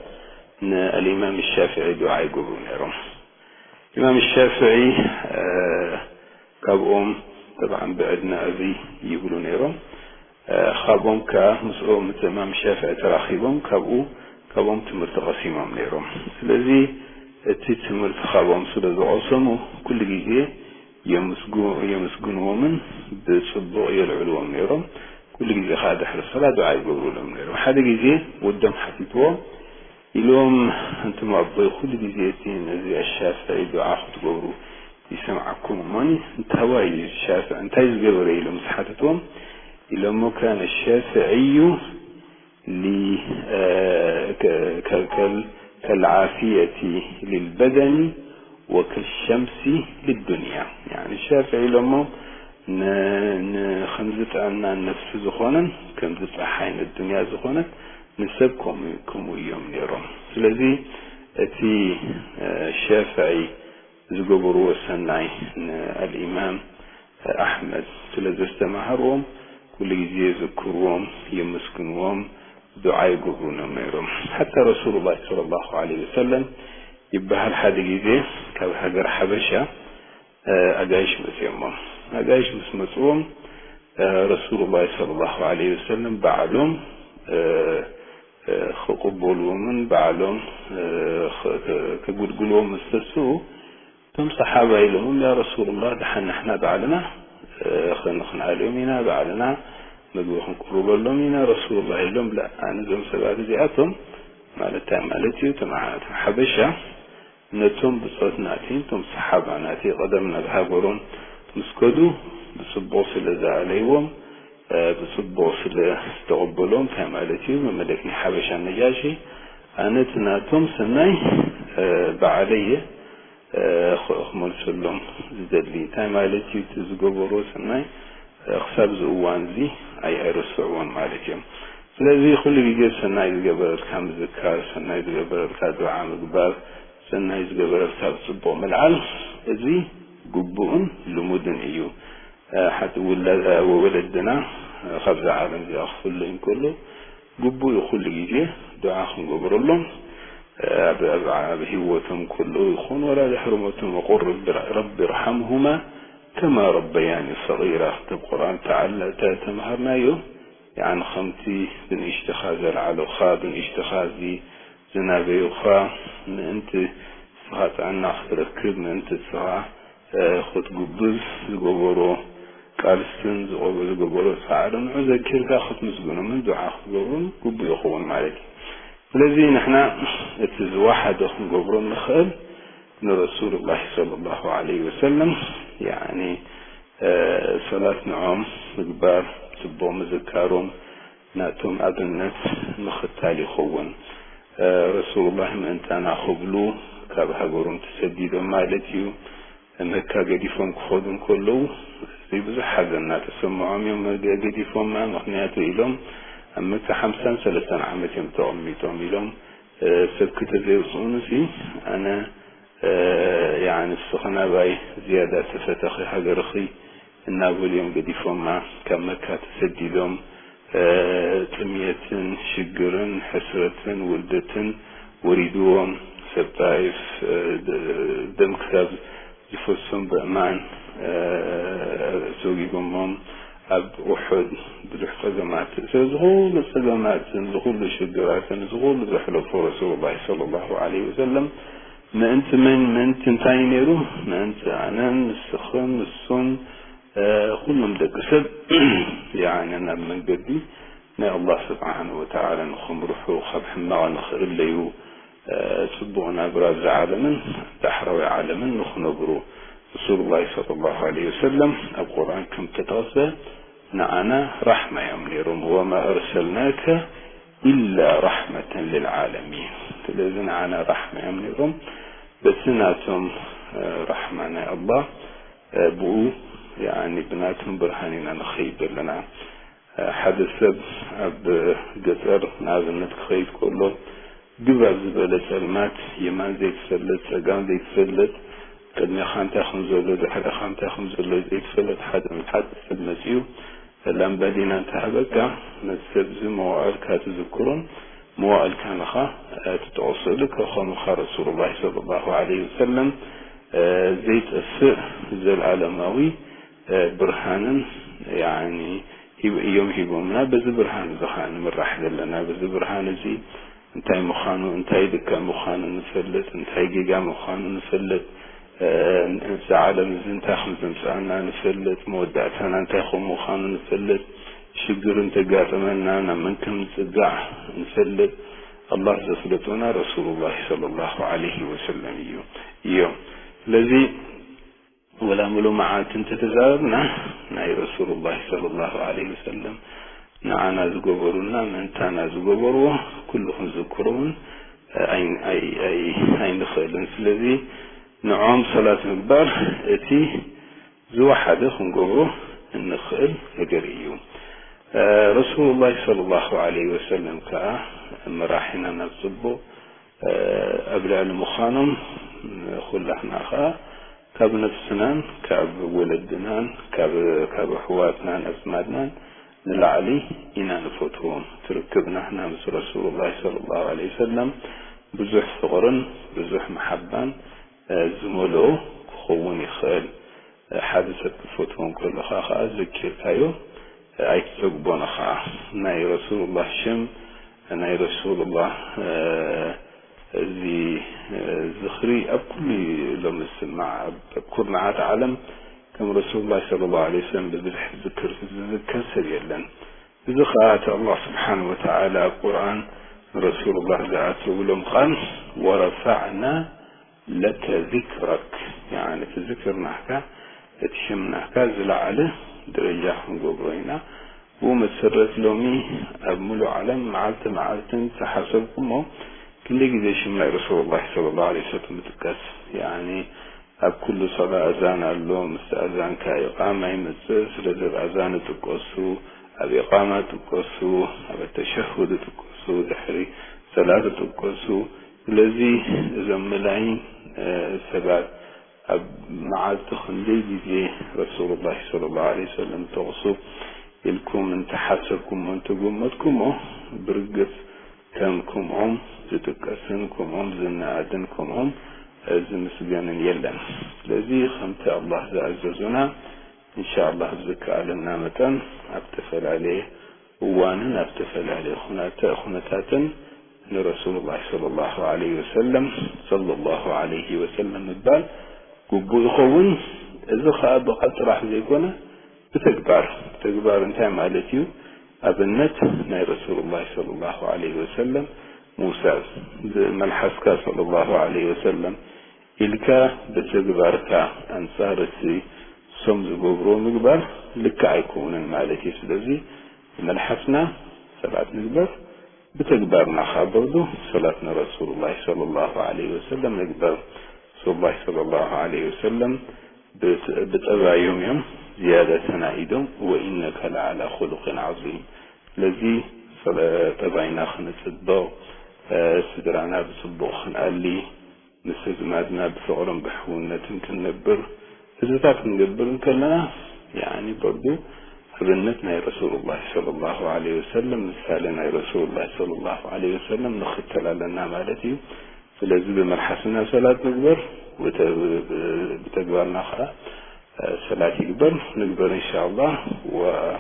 ንኣልኢማም ሻፍዒ ዱዓ ይገብሩ ነይሮም። ኢማም ሻፍዒ፣ እ፣ ካብኦም፣ ጠብዓን፣ ብዕድመ ኣዝይ ይብሉ ነይሮም። እ፣ ካብኦም ከኣ፣ ምስኦም፣ ምስ ኢማም ሻፍዒ ተራኺቦም፣ ካብኡ፣ ካብኦም ትምህርቲ ቀሲሞም ነይሮም። ስለዚ፣ እቲ ትምህርቲ ካብኦም ስለ ዝቐሰሙ፣ ኩሉ ግዜ የምስጉ-፣ የምስግንዎምን ብጽቡቕ የልዕልዎም ነይሮም። ኩሉ ግዜ ከኣ ድሕሪ ሰላት ዱዓ ይገብሩሎም ነይሮም። ሓደ ግዜ ወዶም ሓቲትዎም፣ ኢሎም፣ "ኣንቱም ኣቦይ፣ ኩሉ ግዜ እቲ ነዚ ኣሻፍዒ ዱዓ ክትገብሩ ይሰምዓኩም እሞኒ፣ እንታይ ዋይ ሻፍዒ እንታይ ዝገበረ?" ኢሎም ምስ ሓተትዎም፣ ኢሎሞ፣ "ካነ ሻፍዒዩ ሊ-፣ እ፣ ከ-፣ ከ-፣ ከል-፣ ከልዓፊየቲ ሊልበደኒ ወከልሸምሲ ሊዱንያ።" ያኒ ሻፍዒ ኢሎሞ፣ ን-፣ ን-፣ ከምዚ ጥዕና ነፍሲ ዝኾነን ከምዚ ጸሓይ ንዱንያ ዝኾነት ንሰብ ከምኡ፣ ከምኡ እዮም ነይሮም። ስለዚ እቲ፣ እ፣ ሻፍዒ ዝገበርዎ ሰናይ ንኣልኢማም ኣሕመድ ስለ ዘስተማሃርዎም፣ ኩሉ ግዜ የዘክርዎም፣ የመስግንዎም፣ ዱዓ ይገብሩሎም ነይሮም። ሓታ ረሱሉላህ ሰለላሁ ዐለይሂ ወሰለም ይበሃል፣ ሓደ ግዜ ካብ ሃገር ሓበሻ፣ እ፣ ኣጋይሽ መጽኦሞም። ኣጋይሽ ምስ መጽዎም፣ እ፣ ረሱሉላህ ሰለላሁ ዐለይሂ ወሰለም ባዕሎም፣ እ፣ እ፣ ክቕበልዎምን ባዕሎም፣ እ፣ ኽ-፣ ክ-፣ ክግልግልዎም ምስ ተስኡ፣ እቶም ሰሓባ ኢሎሞም፣ "ያ ረሱሉላህ፣ ደሓን ንሕና ባዕልና፣ እ፣ ኽን-፣ ኽንኣልዮም ኢና፣ ባዕልና ምግቢ ክንቅርበሎም ኢና ረሱሉላህ" ኢሎም። "ላ፣ ኣነ እዞም ሰባት እዚኣቶም" ማለት እንታይ ማለት እዩ? እቶም ዓ-፣ እቶም ሓበሻ ነቶም ብጾት ናተይ፣ ነቶም ሰሓባ ናተይ ቀደም ናብ ሃገሮም ምስ ከዱ ብጽቡቕ ስለ ዝኣለይዎም፣ እ፣ ብጽቡቕ ስለ ዝተቐበሎም፣ እንታይ ማለት እዩ? መመለክ ናይ ሓበሻ ነጃሺ፣ ኣነ እቲ ናቶም ሰናይ፣ እ፣ ባዕለየ፣ እ፣ ኽ-፣ ክመልሰሎም ዝደሊ። እንታይ ማለት እዩ? እቲ ዝገበርዎ ሰናይ፣ እ፣ ክሳብ እዚ እዋን እዚ ኣይ-፣ ኣይረስዕዎን ማለት እዮም። ስለዚ ኩሉ ግዜ ሰናይ ዝገበረልካ ምዝካር፣ ሰናይ ዝገበረልካ ዱዓ ምግባር፣ ሰናይ ዝገበረልካ ብጽቡቕ ምልዓል፣ እዚ ግቡእን ልሙድን እዩ። እ፣ ሓቲ ውላ-፣ ወለድና፣ እ፣ ካብዛ ዓለም እዚኣ ክፍለዩ እንከሎ፣ ግቡእ እዩ ኩሉ ግዜ ዱዓ ክንገብረሎም። እ፣ ኣብ፣ ኣብ፣ ኣብ ህይወቶም ከለዉ ይኹን፣ ወላ ድሕሪ ሞቶም፣ "ወቁል ረቢ ር-፣ ረቢ ርሓምሁማ ከማ ረበያኒ ሰጊራ" ክተብ ቁርኣን ተዓለ-፣ ተ-፣ ተምሃርናዮ። ያዕኒ፣ ከምቲ ብንእሽትኻ ዘልዓሉኻ፣ ብንእሽትኻ እዚ ዝናበዩኻ፣ ምእንቲ ንስኻ ጥዕና ክትረክብ፣ ምእንቲ ንስኻ፣ እ፣ ክትጉብዝ ዝገበሮ ቃልስን ዝገበ-፣ ዝገበሮ ጻዕሪ፣ ንዑ ዘኪርካ ክትምስግኖምን ዱዓ ክትገብሮም ግቡእ ይኸውን ማለት እዩ። ስለዚ ንሕና እቲ ዝወሓደ ክንገብሮ ንኽእል ንረሱሉላህ ሰለላሁ ዐለይሂ ወሰለም፣ ያዕኒ፣ እ፣ ሰላት ንዖም ምግባር፣ ጽቡቕ ምዝካሮም፣ ናቶም ኣብነት ምኽታል ይኸውን። እ፣ ረሱሉላህ ምእንታና ክብሉ ካብ ሃገሮም ተሰዲዶም ማለት እዩ። መካ ገዲፎም ክኸዱ እንከለዉ፣ እዚ ብዙሕ ሓዘን እናተሰምዖም እዮም ገ-፣ ገዲፎማ። ምኽንያቱ ኢሎም፣ ኣብ መካ ሓምሳን ሰለስተን ዓመት እዮም ተቐሚጦም ኢሎም፣ እ፣ ሰብ ክተዘይውፅኡንሲ ኣነ ያኒ እስኺ ናባይ ዝያዳ ተፈተኺ ሃገርኺ እናበሉ እዮም ገዲፎማ። ካብ መካ ተሰዲዶም፣ እ፣ ጥምየትን ሽግርን ሕስረትን ውርደትን ወሪድዎም። ሰብ ጣይፍ፣ እ፣ ደ-፣ ደም ክሳብ ዝፈሶም በእማን፣ እ፣ ሰጒጎሞም። ኣብ ኡሑድ ብዙሕ ጸገማት፣ ስለዚ ኩሉ ጸገማትን፣ ዝኹሉ ሽግራትን፣ ዝኹሉ ዘሕለፎ ረሱሉላህ ሰለላሁ ዐለይሂ ወሰለም ምእንቲ መን፣ ምእንቲ እንታይ ነይሩ? ምእንቲ ኣነን፣ ንስኽን፣ ንሱን፣ እ፣ ኩሎም ደቂ ሰብ፣ ያኒ ናብ መንገዲ ናይ ኣላህ ስብሓነሁ ወተዓላ ንኽምርሑ፣ ካብ ሕማቕ ንኽእለዩ፣ እ፣ ጽቡቕ ናብራ ኣብዚ ዓለምን ዳሕራዊ ዓለምን ንኽነብሩ። ረሱሉላህ ሰለላሁ ዐለይሂ ወሰለም ኣብ ቁርኣን ከም ተጠቕሰ ንዓና ራሕማ እዮም ነይሮም። ወማ ኣርሰልናከ ኢላ ራሕመተን ልልዓለሚን። ስለዚ ንዓና ራሕማ እዮም ነይሮም። በቲ ናቶም፣ እ፣ ራሕማ ናይ ኣላህ፣ እ፣ ብኡ፣ ያኒ ብናቶም ብርሃን ኢና ንኸይድ ዘለና። እ፣ ሓደ ሰብ ኣብ ገጠር ንኣብነት ክኸይድ ከሎ፣ ግብ ኣብ ዝበለ ጸልማት፣ የማን ዘይትፈልጥ፣ ጸጋም ዘይትፈልጥ፣ ቅድሜኻ እንታይ ከም ዘሎ፣ ድሕረኻ እንታይ ከም ዘሎ ዘይትፈልጥ፣ ሓደ ሓደ ሰብ መጺኡ ላምባዲና እንተሃበካ፣ ነቲ ሰብ እዚ መዋእልካ ትዝክሮን መዋእልካ ንኻ ትጠቕሰሉ። ከኸምኻ ረሱሉላህ ሰለላሁ ዐለይሂ ወሰለም፣ እ፣ ዘይጠፍእ ዘልኣለማዊ፣ እ፣ ብርሃንን፣ ያኒ፣ ሂብ-፣ እዮም ሂቦምና። በዚ ብርሃን እዚ ኸዓ ንምራሕ ዘለና። በዚ ብርሃን እዚ እንታይ ምዃኑ፣ እንታይ ድካ ምዃኑ ንፈልጥ፣ እንታይ ጌጋ ምዃኑ ንፈልጥ፣ እ፣ እዚ ዓለም እዚ እንታይ ከም ዘምጽኣና ንፈልጥ፣ መወዳእታና እንታይ ከም ምዃኑ ንፈልጥ፣ ሽግር እንተጋጠመና ናብ መን ከም ንጽጋዕ ንፈልጥ። ኣላህ ዘፍለጡና ረሱሉላህ ሰለላሁ ዐለይሂ ወሰለም እዩ፣ እዮም። ስለዚ ወላ ምሉእ መዓልቲ እንተተዛረብና፣ ናይ ረሱሉላህ ሰለላሁ ዐለይሂ ወሰለም ንዓና ዝገበሩልና፣ ምእንታና ዝገበርዎ ኩሉ ክንዝክሮ እውን ኣይ-፣ ኣይ-፣ ኣይ-፣ ኣይንኽእልን። ስለዚ ንዖም ሰላት ምግባር እቲ ዝወሓደ ክንገብሮ እንኽእል ነገር እዩ። እ፣ ረሱሉላህ ሰለላሁ ዐለይሂ ወሰለም ከኣ መራሒና ናብ ጽቡቕ፣ እ፣ ኣብ ልዕሊ ምዃኖም ኩላህና ከኣ ካብ ነፍስናን ካብ ወለድናን ካብ፣ ካብ ኣሕዋትናን ኣዝማድናን ንላዕሊ ኢና ንፈትዎም። ትርክብ ናህና ምስ ረሱሉላህ ሰለላሁ ዐለይሂ ወሰለም ብዙሕ ፍቕርን ብዙሕ መሓባን፣ እ፣ ዝመልኦ ክኸውን ይኽእል። ሓደ ሰብ ክትፈትዎ እንከለኻ ኸዓ ዘኪርካዮ ኣይትጸግቦን ኢኻ። ናይ ረሱሉላህ ሽም፣ ናይ ረሱሉላህ፣ እ፣ እዚ፣ እ፣ ዝኽሪ ኣብ ኩሉ እዩ ሎም ዝስማዕ። ኣብ፣ ኣብ ኩርናዓት ዓለም ከም ረሱሉላህ ሰለላሁ ዐለይሂ ወሰለም ብብዝሒ ዝክር፣ ዝዝከር ሰብ የለን። እዚ ኸዓ እቲ ኣላህ ስብሓነሁ ወተዓላ ኣብ ቁርኣን ንረሱሉላህ ዝኣተውሎም ቃል፣ ወረፋዕና ለከ ዚክረክ፣ ያኒ እቲ ዝክር ናህካ፣ እቲ ሽም ናህካ ዝለዓለ ደረጃ ክንገብሮ ኢና። ብኡ መሰረት ሎሚ ኣብ ሙሉእ ዓለም መዓልቲ መዓልቲ እንተሓሰብኩሞ ክንደይ ግዜ ሽም ናይ ረሱሉላህ ሰለላሁ ዐለይሂ ወሰለም ይጥቀስ። ያኒ ኣብ ኩሉ ሰላ ኣዛን ኣሎ፣ ምስ ኣዛንካ ኢቃማ ይመጽእ። ስለዚ ኣብ ኣዛን ጥቀሱ፣ ኣብ ኢቃማ ጥቀሱ፣ ኣብ ተሸሁድ ጥቀሱ፣ ድሕሪ ሰላት ጥቀሱ። ስለዚ እዞም መላይን፣ እ፣ ሰባት ኣብ መዓልቲ ክንደይ ግዜ ረሱሉላህ ሰለላሁ ዐለይሂ ወሰለም ጠቕሱ ኢልኩም እንተሓሰብኩሞ እንተገመትኩሞ፣ ብርግጽ ከም ከምኦም ዝጥቀስን ከምኦም ዝነኣድን ከምኦም ዝምስገንን የለን። ስለዚ ከምቲ ኣላህ ዝኣዘዙና፣ እንሻኣላህ ብዝከኣለና መጠን ኣብ ተፈላለየ እዋንን ኣብ ተፈላለየ ኩነተ-፣ ኩነታትን ንረሱሉላህ ሰለላሁ ዐለይሂ ወሰለም፣ ሰለላሁ ዐለይሂ ወሰለም ምባል ግቡእ ይኸውን። እዚ ኸኣ ብቓል ጥራሕ ዘይኮነ ብተግባር። ተግባር እንታይ ማለት እዩ? ኣብነት ናይ ረሱሉላህ ሰለላሁ ዐለይሂ ወሰለም ምውሳድ። ብመልሓስካ ሰለላሁ ዐለይሂ ወሰለም ኢልካ ብተግባርካ ኣንጻር እቲ እሶም ዝገብርዎ ምግባር ልክዕ ኣይከውንን ማለት እዩ። ስለዚ ብመልሓስና ሰላት ንግበር፣ ብተግባርና ኸዓ በርዱ ሰላት ንረሱሉላህ ሰለላሁ ዐለይሂ ወሰለም ንግበር። ረሱሉላህ ሰለላሁ ዐለይሂ ወሰለም ብጠባዮም እዮም ዝያዳ ተናኢዶም፣ ወኢነከ ለዓላ ኹሉቅን ዐዚም። ስለዚ ስለ ጠባይና ክነጽብቕ፣ እ፣ ስድራና ብጽቡቕ ክንኣሊ፣ ምስ ኣዝማድና ብፍቕርን ብሕውነትን ክንነብር፣ እዚታት ክንገብር እንከለና፣ ያኒ በርዱ ኣብነት ናይ ረሱሉላህ ሰለላሁ ዐለይሂ ወሰለም፣ ምሳሌ ናይ ረሱሉላህ ሰለላሁ ዐለይሂ ወሰለም ንኽተል ኣለና ማለት እዩ። ስለዚ ብመልሓስና ሰላት ንግበር፣ ብተ-፣ ብተግባርና ኸዓ ሰላት ይግበር፣ ንግበር ኢንሻኣላህ። ወ-፣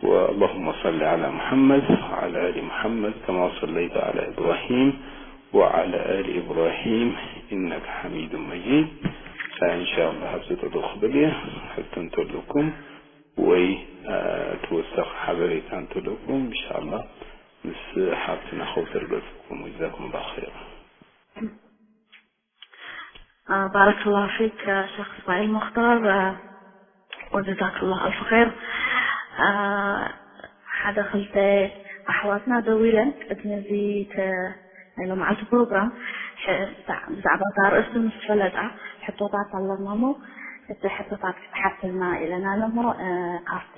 ወ-፣ اللهم صل على محمد وعلى آل محمد كما صليت على إبراهيم وعلى آل إبراهيم إنك حميد مجيد። ኢንሻኣላህ ኣብዚ ጠጠው ክብል እየ። ሕቶ እንተለኩም ወይ፣ እ፣ ተወሳኺ ሓበሬታ እንተለኩም ኢንሻኣላህ ምስ ሓብትና ከውተር ገጽኩም። وجزاكم الله خيرا. آه، بارك الله فيك، آه، شيخ إسماعيل مختار، آه، وجزاك الله ألف خير. آه، ሓደ ክልተ ኣሕዋትና ደዊለን ቅድሚ እዚ ተ-፣ ናይ ሎምዓልቲ ፕሮግራም ሕ-፣ ብዛዕ-፣ ብዛዕባ እታ ኣርእስቲ ምስ ፈለጣ ሕቶታት ኣለና እሞ፣ እቲ ሕቶታት ክትሓትልና ኢለና ኣሎ እሞ፣ እ፣ ካብቲ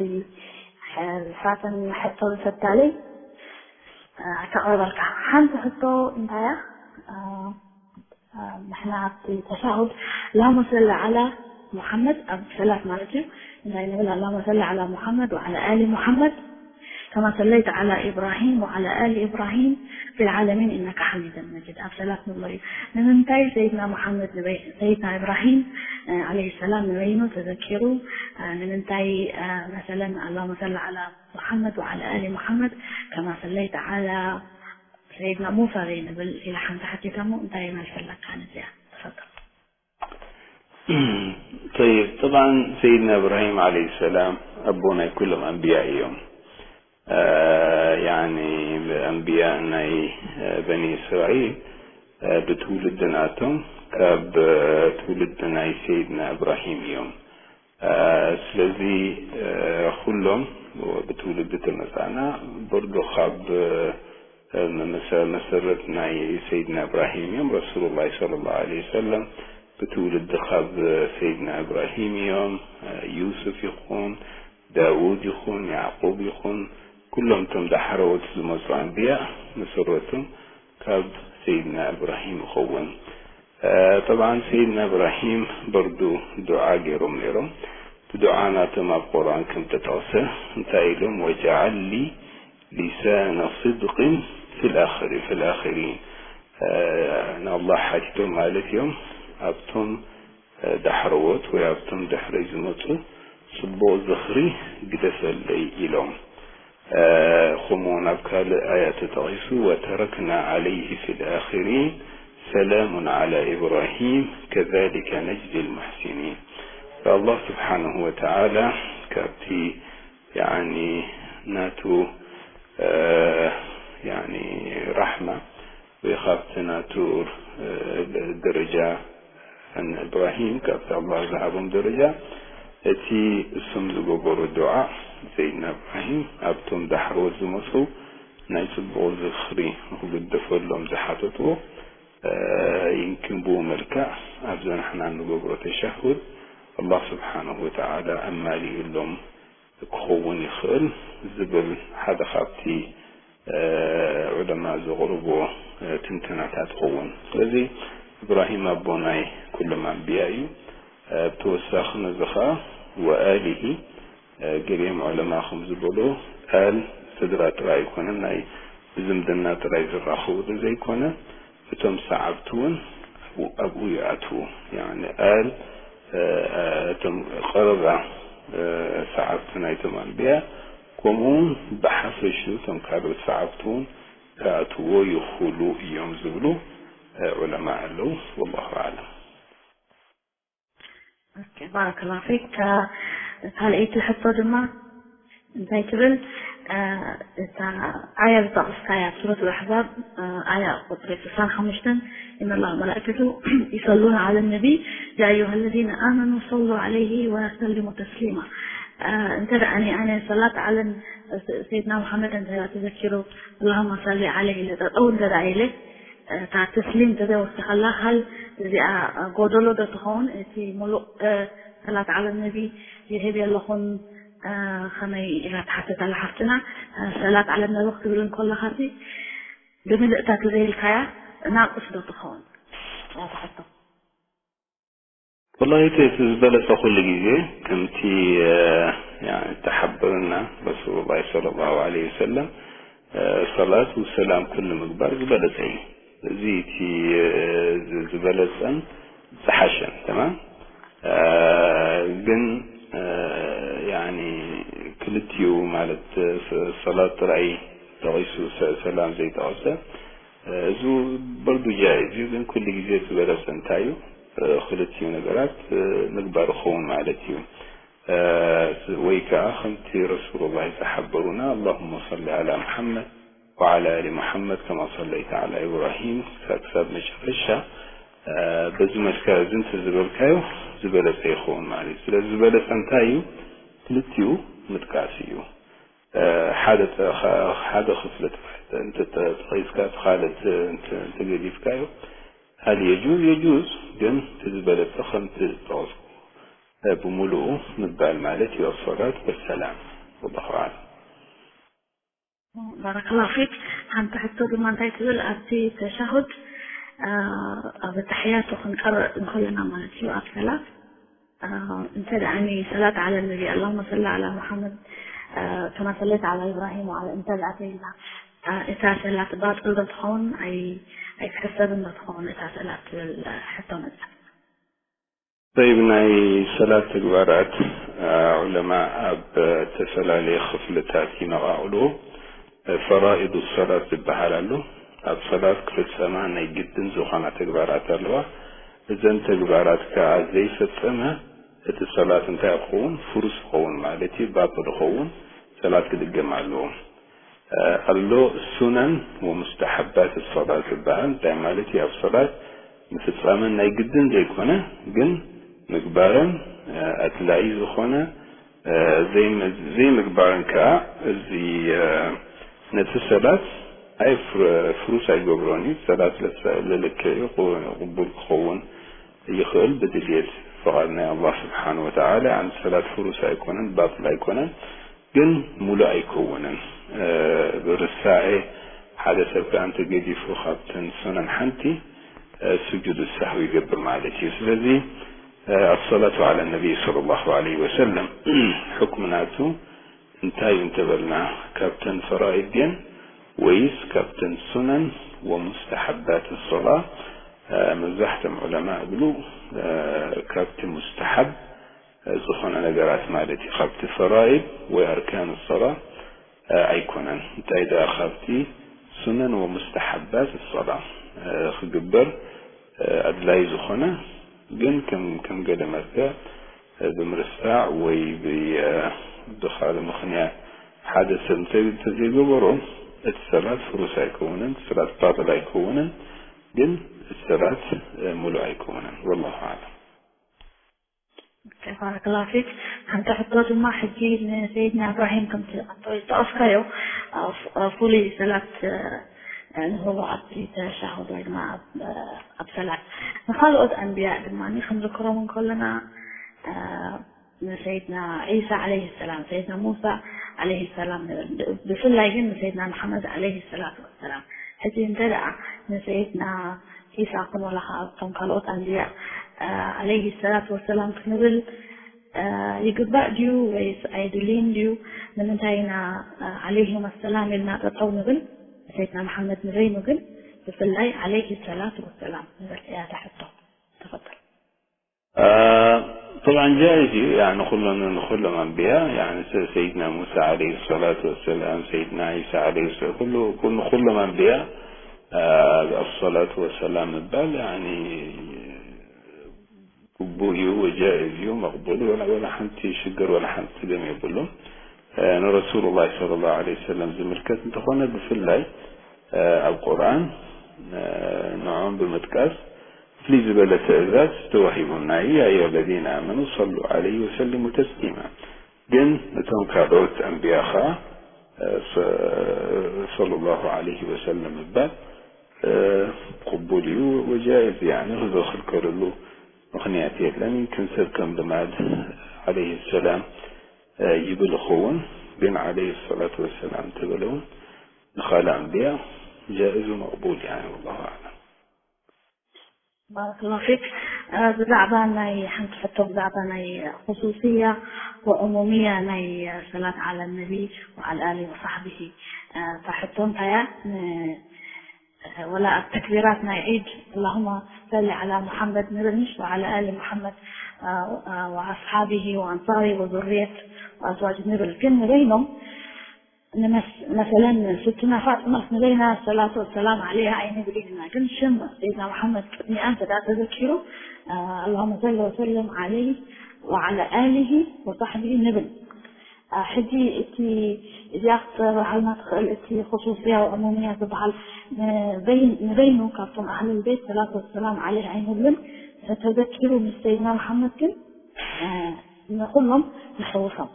ሕ-፣ ንሳተን ሕቶ ዝፈታለይ፣ እ፣ ከቕርበልካ። ሓንቲ ሕቶ እንታይ እያ? እ፣ እ፣ ንሕና ኣብቲ ተሻሁድ اللهم صل على محمد ኣብ ሰላት ማለት እዩ። እንታይ ንብል? اللهم صل على محمد وعلى آل محمد كما صليت على إبراهيم وعلى آل إبراهيم في العالمين إنك حميد مجيد ኣብ ሰላት ንብሎ እዩ። ንምንታይ ሰይድና ሙሓመድ ንበይ-፣ ሰይድና ኢብራሂም፣ እ፣ ዓለይሂ ሰላም ንበይኑ ተዘኪሩ፣ እ፣ ንምንታይ፣ እ፣ መሰለን اللهم صل على محمد وعلى آل محمد كما صليت على سيدنا موسى ዘይንብል ኢላ ሓንቲ ሓቲታ እሞ እንታይ መልሲ ኣለካ ነዚኣ? ተፈضل. طيب، طبعا سيدنا إبراهيم عليه السلام ኣቦ ናይ ኩሎም ኣንብያ እዮም። እ፣ ያኒ ኣንብያ ናይ፣ እ፣ በኒ እስራኤል፣ እ፣ ብትውልዲ ናቶም ካብ፣ እ፣ ትውልዲ ናይ ሰይድና እብራሂም እዮም። እ፣ ስለዚ፣ እ፣ ኩሎም ብትውልዲ ተመጻና በርዶ ካብ፣ እ፣ መሰ-፣ መሰረት ናይ ሰይድና እብራሂም እዮም። ረሱሉላህ ሰለላሁ ዐለይሂ ወሰለም ብትውልዲ ካብ ሰይድና እብራሂም እዮም። እ፣ ዩሱፍ ይኹን፣ ዳውድ ይኹን፣ ያዕቁብ ይኹን፣ ኩሎም እቶም ዳሕረዎት ዝመጹ ኣንብያ መሰረቶም ካብ ሰይድና እብራሂም ይኸውን። እ፣ ጠብዓን ሰይድና እብራሂም በርዱ ዱዓ ገይሮም ነይሮም። እቲ ዱዓ ናቶም ኣብ ቁርኣን ከም ተጠቕሰ እንታይ ኢሎም? "ወጀዓል ሊ ሊሳነ ስድቅን ፊል ኣኽሪ-፣ ፊል ኣኽሪን።" እ፣ ንኣላህ ሓቲቶም ማለት እዮም። ኣብቶም፣ እ፣ ዳሕረዎት ወይ ኣብቶም ድሕረይ ዝመጹ ጽቡቕ ዝኽሪ ግደፈለይ ኢሎም። እ፣ ከምኡ እውን ኣብ ካልእ ኣያ ተጠቒሱ፣ "ወተረክና ዓለይሂ ፊል ኣኽሪን ሰላሙን ዓላ ኢብራሂም ከዛሊከ ነጅዚል ሙሕሲኒን።" ኣላህ ስብሓነሁ ወተዓላ ካብቲ፣ ያኒ፣ ናቱ፣ እ፣ ያኒ፣ ራሕማ ወይ ካብቲ ናቱ፣ እ፣ ደረጃ ንእብራሂም ካብቲ ኣላህ ዝሃቦም ደረጃ፣ እቲ እሶም ዝገበሩ ዱዓ፣ ሰይድና እብራሂም ኣብቶም ዳሕሮት ዝመፁ ናይ ፅቡቕ ዝኽሪ ንክግደፈሎም ዝሓተትዎ፣ እ፣ ይንክን ብኡ መልክዕ ኣብዛ ንሕና እንገብሮ ተሻሁድ ኣላህ ስብሓነሁ ወተዓላ ኣማሊኡሎም ክኸውን ይኽእል ዝብል ሓደ ካብቲ፣ እ፣ ዑለማ ዘቕርቦ፣ እ፣ ትንተናታት ይኸውን። ስለዚ እብራሂም ኣቦ ናይ ኩሎም ኣንብያ እዩ። እ፣ ብተወሳኺ ነዚ ኸዓ ወኣሊሂ፣ እ፣ ገሊኦም ዑለማ ከም ዝበሎ ኣል ስድራ ጥራይ ኣይኮነን፣ ናይ ብዝምድና ጥራይ ዝራኸብሉ ዘይኮነ፣ እቶም ሰዓብቲ እውን ኣብኡ፣ ኣብኡ ይኣትዉ። ያኒ ኣል፣ እ፣ እቶም ቀረባ፣ እ፣ ሰዓብቲ ናይቶም ኣንብያ፣ ከምኡ እውን ብሓፈሹ እቶም ካልኦት ሰዓብቲ እውን ክኣትዎ ይኽእሉ እዮም ዝብሉ፣ እ፣ ዑለማ ኣለዉ። ወላሁ ኣዕለም። ኦኬ፣ ባረከላሁ ፊክ። እ፣ ካልኣይቲ ሕቶ ድማ እንታይ ትብል? እ፣ እታ ኣያ ዝጠቐስካያ ኣብ ሱረት ኣልኣሕዛብ፣ እ፣ ኣያ ቁፅሪ ዕስራን ሓሙሽተን፣ "ኢነ ላህ መላእከቱ ይሰሉነ ዓለ ነቢ፣ ያ ኣዩሃ ለዚነ ኣመኑ ሰሉ ዓለይሂ ወሰሊሙ ተስሊማ።" እ፣ እንተ ደኣ ኣነ፣ ኣነ ሰላት ዓለ ሰይድና ሙሓመድ እንተ ደኣ ተዘኪሩ፣ ኣላሁመ ሰሊ ዓለይሂ ኢለ ጠጠው እንተ ደኣ ኢለ፣ እታ ተስሊም እንተ ወሲኸላ፣ ሃል እዚኣ ጎደሎ ዶ ትኸውን? እቲ ሙሉእ፣ እ፣ ሰላት ዓለ ነቢ ይህብ የለኹን፣ እ፣ ከመይ ኢላ ትሓትት ኣላ ሓፍትና? እ፣ ሰላት ዓለ ነቢ ክትብል እንከለኻሲ፣ ብምልእታ ተዘይልካያ ናቁስ ዶ ትኸውን? እታ ሕቶ። ወላሂ እቲ እቲ ዝበለጸ ኩሉ ግዜ ከምቲ እ፣ ያኒ ተሓበረና ረሱሉላህ ሰለላሁ ዐለይሂ ወሰለም እ፣ ሰላት ወሰላም ኩሉ ምግባር ዝበለጸ እዩ። እዚ እቲ እ፣ ዝ- ዝበለጸን ዝሓሸን ተማም እ፣ ግን እ፣ ያኒ ክልቲኡ ማለት እ፣ ሰ- ሰላት ጥራይ ጠቒሱ ሰ- ሰላም ዘይጠቐሰ እዚ በርዱ ጃይዝ እዩ፣ ግን ኩሉ ግዜ ዝበለጸ እንታይ እዩ? እ፣ ክልቲኡ ነገራት እ፣ ምግባር ይኸውን ማለት እዩ። እ፣ ወይ ከዓ ከምቲ ረሱሉላህ ዝሓበሩና اللهم صل على محمد وعلى آل محمد كما صليت على إبراهيم ክሳብ ክሳብ መጨረሻ እ፣ በዚ መልክዕ እዚ እንተዝበልካዮ ዝበለጸ ይኸውን ማለት እዩ። ስለዚ ዝበለጸ እንታይ እዩ? ክልቲኡ ምጥቃስ እዩ። ሓደ ሓደ ክፍሊ ጥራሕ እንተጠቂስካ እቲ ካልእ እንተገዲፍካዮ هل يجوز؟ يجوز، ግን እቲ ዝበለጸ ከምቲ ዝጠቀስኩ ብምሉኡ ምባል ማለት እዩ። الصلاة والسلام. والله أعلم. ባረከላሁ ፊክ። ሓንቲ ሕቶ ድማ እንታይ ትብል ኣብቲ ተሻሁድ ኣብ ተሕያቱ ክንቀርእ እንከለና ማለት እዩ ኣብ ሰላት እንተ ደኣ ሰላት ዓለ ነቢ ኣላሁመ ሰሊ ዓላ ሙሓመድ ከማ ሰለይተ ዓላ ኢብራሂም ወዓላ እንተ ደኣ ተይልና እታ ሰላት ባጥል ዶ ትኸውን ኣይትሕሰብን ዶ ትኸውን እታ ሰላት ትብል ሕቶ መፅእ። طيب ናይ ሰላት ተግባራት ዑለማ ኣብ ተፈላለየ ክፍልታት ይነቓቕሉ። ፈራኢዱ ሰላት ዝበሃል ኣሎ። ኣብ ሰላት ክፍፀማ ናይ ግድን ዝኾና ተግባራት ኣለዋ። እዘን ተግባራት ከዓ ዘይፈፀመ እቲ ሰላት እንታይ ክኸውን? ፍሩስ ክኸውን ማለት እዩ፣ ባጥል ክኸውን፣ ሰላት ክድገም ኣለዎ። ኣሎ ሱነን ወሙስተሓባት ሰላት ዝበሃል እንታይ ማለት እዩ? ኣብ ሰላት ምፍፃመን ናይ ግድን ዘይኮነ ግን ምግባረን ኣድላይ ዝኾነ ዘይምግባርን ከዓ እዚ ነቲ ሰላት ኣይ ፍሩስ ኣይገብሮን እዩ። ሰላት ለልክዕ እዩ፣ ቅቡል ክኸውን ይኽእል ብድልየት ፍቓድ ናይ ኣላህ ስብሓን ወተዓላ። ኣንቲ ሰላት ፍሩስ ኣይኮነን፣ ባጥል ኣይኮነን፣ ግን ሙሉእ ኣይከውንን። ብርሳኤ ሓደ ሰብ ከዓ እንተገዲፉ ካብተን ሱነን ሓንቲ ስጁድ ሳህዊ ይገብር ማለት እዩ። ስለዚ ኣሰላቱ ዓላ ነቢይ ሰለላሁ ዓለይሂ ወሰለም ሕክሙ ናቱ እንታይ እዩ እንተበልና ካብተን ፈራኢድ ድየን ወይስ ካብተን ሱነን ወሙስተሓባት ሶላ? መብዛሕቶም ዑለማ እብሉ ካብቲ ሙስተሓብ ዝኾነ ነገራት ማለት እዩ። ካብቲ ፈራኢድ ወይ ኣርካን ሶላ ኣይኮነን። እንታይ ደኣ ካብቲ ሱነን ወሙስተሓባት ሶላ ክግበር ኣድላይ ዝኾነ ግን ከም ከም ገለ መርትዕ ብምርሳዕ ወይ ብኻልእ ምኽንያት ሓደ ሰብ እንተዘይገበሮ እቲ ሰላት ፍሩስ ኣይከውንን፣ እቲ ሰላት ባጥል ኣይከውንን፣ ግን እቲ ሰላት ሙሉእ ኣይከውንን። ወላሁ ኣዕለም። ባረከላሁ ፊክ። ሓንቲ ሕቶ ድማ ሕጂ ንሰይድና እብራሂም ከምቲ ዝጠቐስካዮ ፍሉይ ሰላት ንህቦ ኣብቲ ተሻሁድ ወይ ድማ ኣብ ሰላት ንካልኦት ኣንብያ ድማ ክንዝክሮም እንከለና ንሰይድና ዒሳ ዓለይሂ ሰላም፣ ሰይድና ሙሳ ዓለይሂ ሰላም ንብል። ብፍላይ ግን ንሰይድና መሓመድ ዓለይሂ ሰላቱ ወሰላም። ሕጂ እንተ ደኣ ንሰይድና ዒሳ ኮነ ወላ ከዓ እቶም ካልኦት ኣንብያ ዓለይሂ ሰላቱ ወሰላም ክንብል ይግባእ ድዩ ወይስ ኣየድልይን ድዩ? ንምንታይ ኢና ዓለይሂም ኣሰላም ኢልና ጠጠው ንብል? ንሰይድና መሓመድ ንበይኑ ግን ብፍላይ ዓለይሂ ሰላቱ ወሰላም ንብል እያ እታ ሕቶ። ተፈጠር። طبعا جائز እዩ يعني ኩሎም ንኩሎም ኣንብያ يعني ሰይድና ሙሳ عليه الصلاة والسلام ሰይድና ዒሳ عليه السلام ኩሉ ኩሉ ኩሎም ኣንብያ الصلاة والسلام ምባል يعني ግቡእ እዩ ወጃኢዝ እዩ መቅቡል እዩ ወላ ሓንቲ ሽግር ወላ ሓንቲ ጸገም የብሉን። ንረሱሉላህ ሰለላሁ ዐለይሂ ወሰለም ዝምልከት እንተኾነ ብፍላይ ኣብ ቁርኣን ንዖም ብምጥቃስ ፍልይ ዝበለ ትእዛዝ ተዋሂቡና እዩ يا أيها الذين آمنوا صلوا عليه وسلموا تسليما ግን እቶም ካልኦት ኣንብያ ኸዓ ሰለላሁ ዐለይሂ ወሰለም ምባል ቅቡል እዩ ወጃኢዝ ያኒ ክዝኽልከለሉ ምኽንያት የለን። ግን ሰብ ከም ልማድ ዓለይሂ ሰላም ይብል ይኸውን፣ ግን ዓለይሂ ሰላቱ ወሰላም እንተበለ እውን ንኻልእ ኣንብያ ጃኢዝ መቕቡል ያኒ ወላሁ ኣዕለም። ባረከላሁ ፊክ። ብዛዕባ ናይ ሓንቲ ሕቶ ብዛዕባ ናይ خصوصية وعمومية ናይ ሰላት على النبي وعلى آله وصحبه እታ ሕቶ እንታይ እያ? ወላ ኣብ ተክቢራት ናይ ዒድ اللهم صل على محمد ንብል ምሽ وعلى آل محمد وأصحابه وأنصاره وذرية وأزواج ንብል ግን ንበይኖም ንመስ- መሰለን ስትና ፋጥማስ ንበይና ሰላቱ ወሰላም ዓለይሃ ኣይንብል ኢና ግን ሽም ሰይድና መሓመድ ቅድሚኣን ተዳ ተዘኪሩ اللهم صل وسلم عليه وعلى آله وصحبه ንብል ሕጂ እቲ እዚኣ ክትብርሃልና ትኽእል እቲ خصوصية وعمومية ዝበሃል ንበይኑ ካብቶም ኣህል ቤት ሰላት ወሰላም ዓለይህ ኣይንብልን ተዘኪሩ ምስ ሰይድና መሓመድ ግን ንኩሎም ንሕውሶም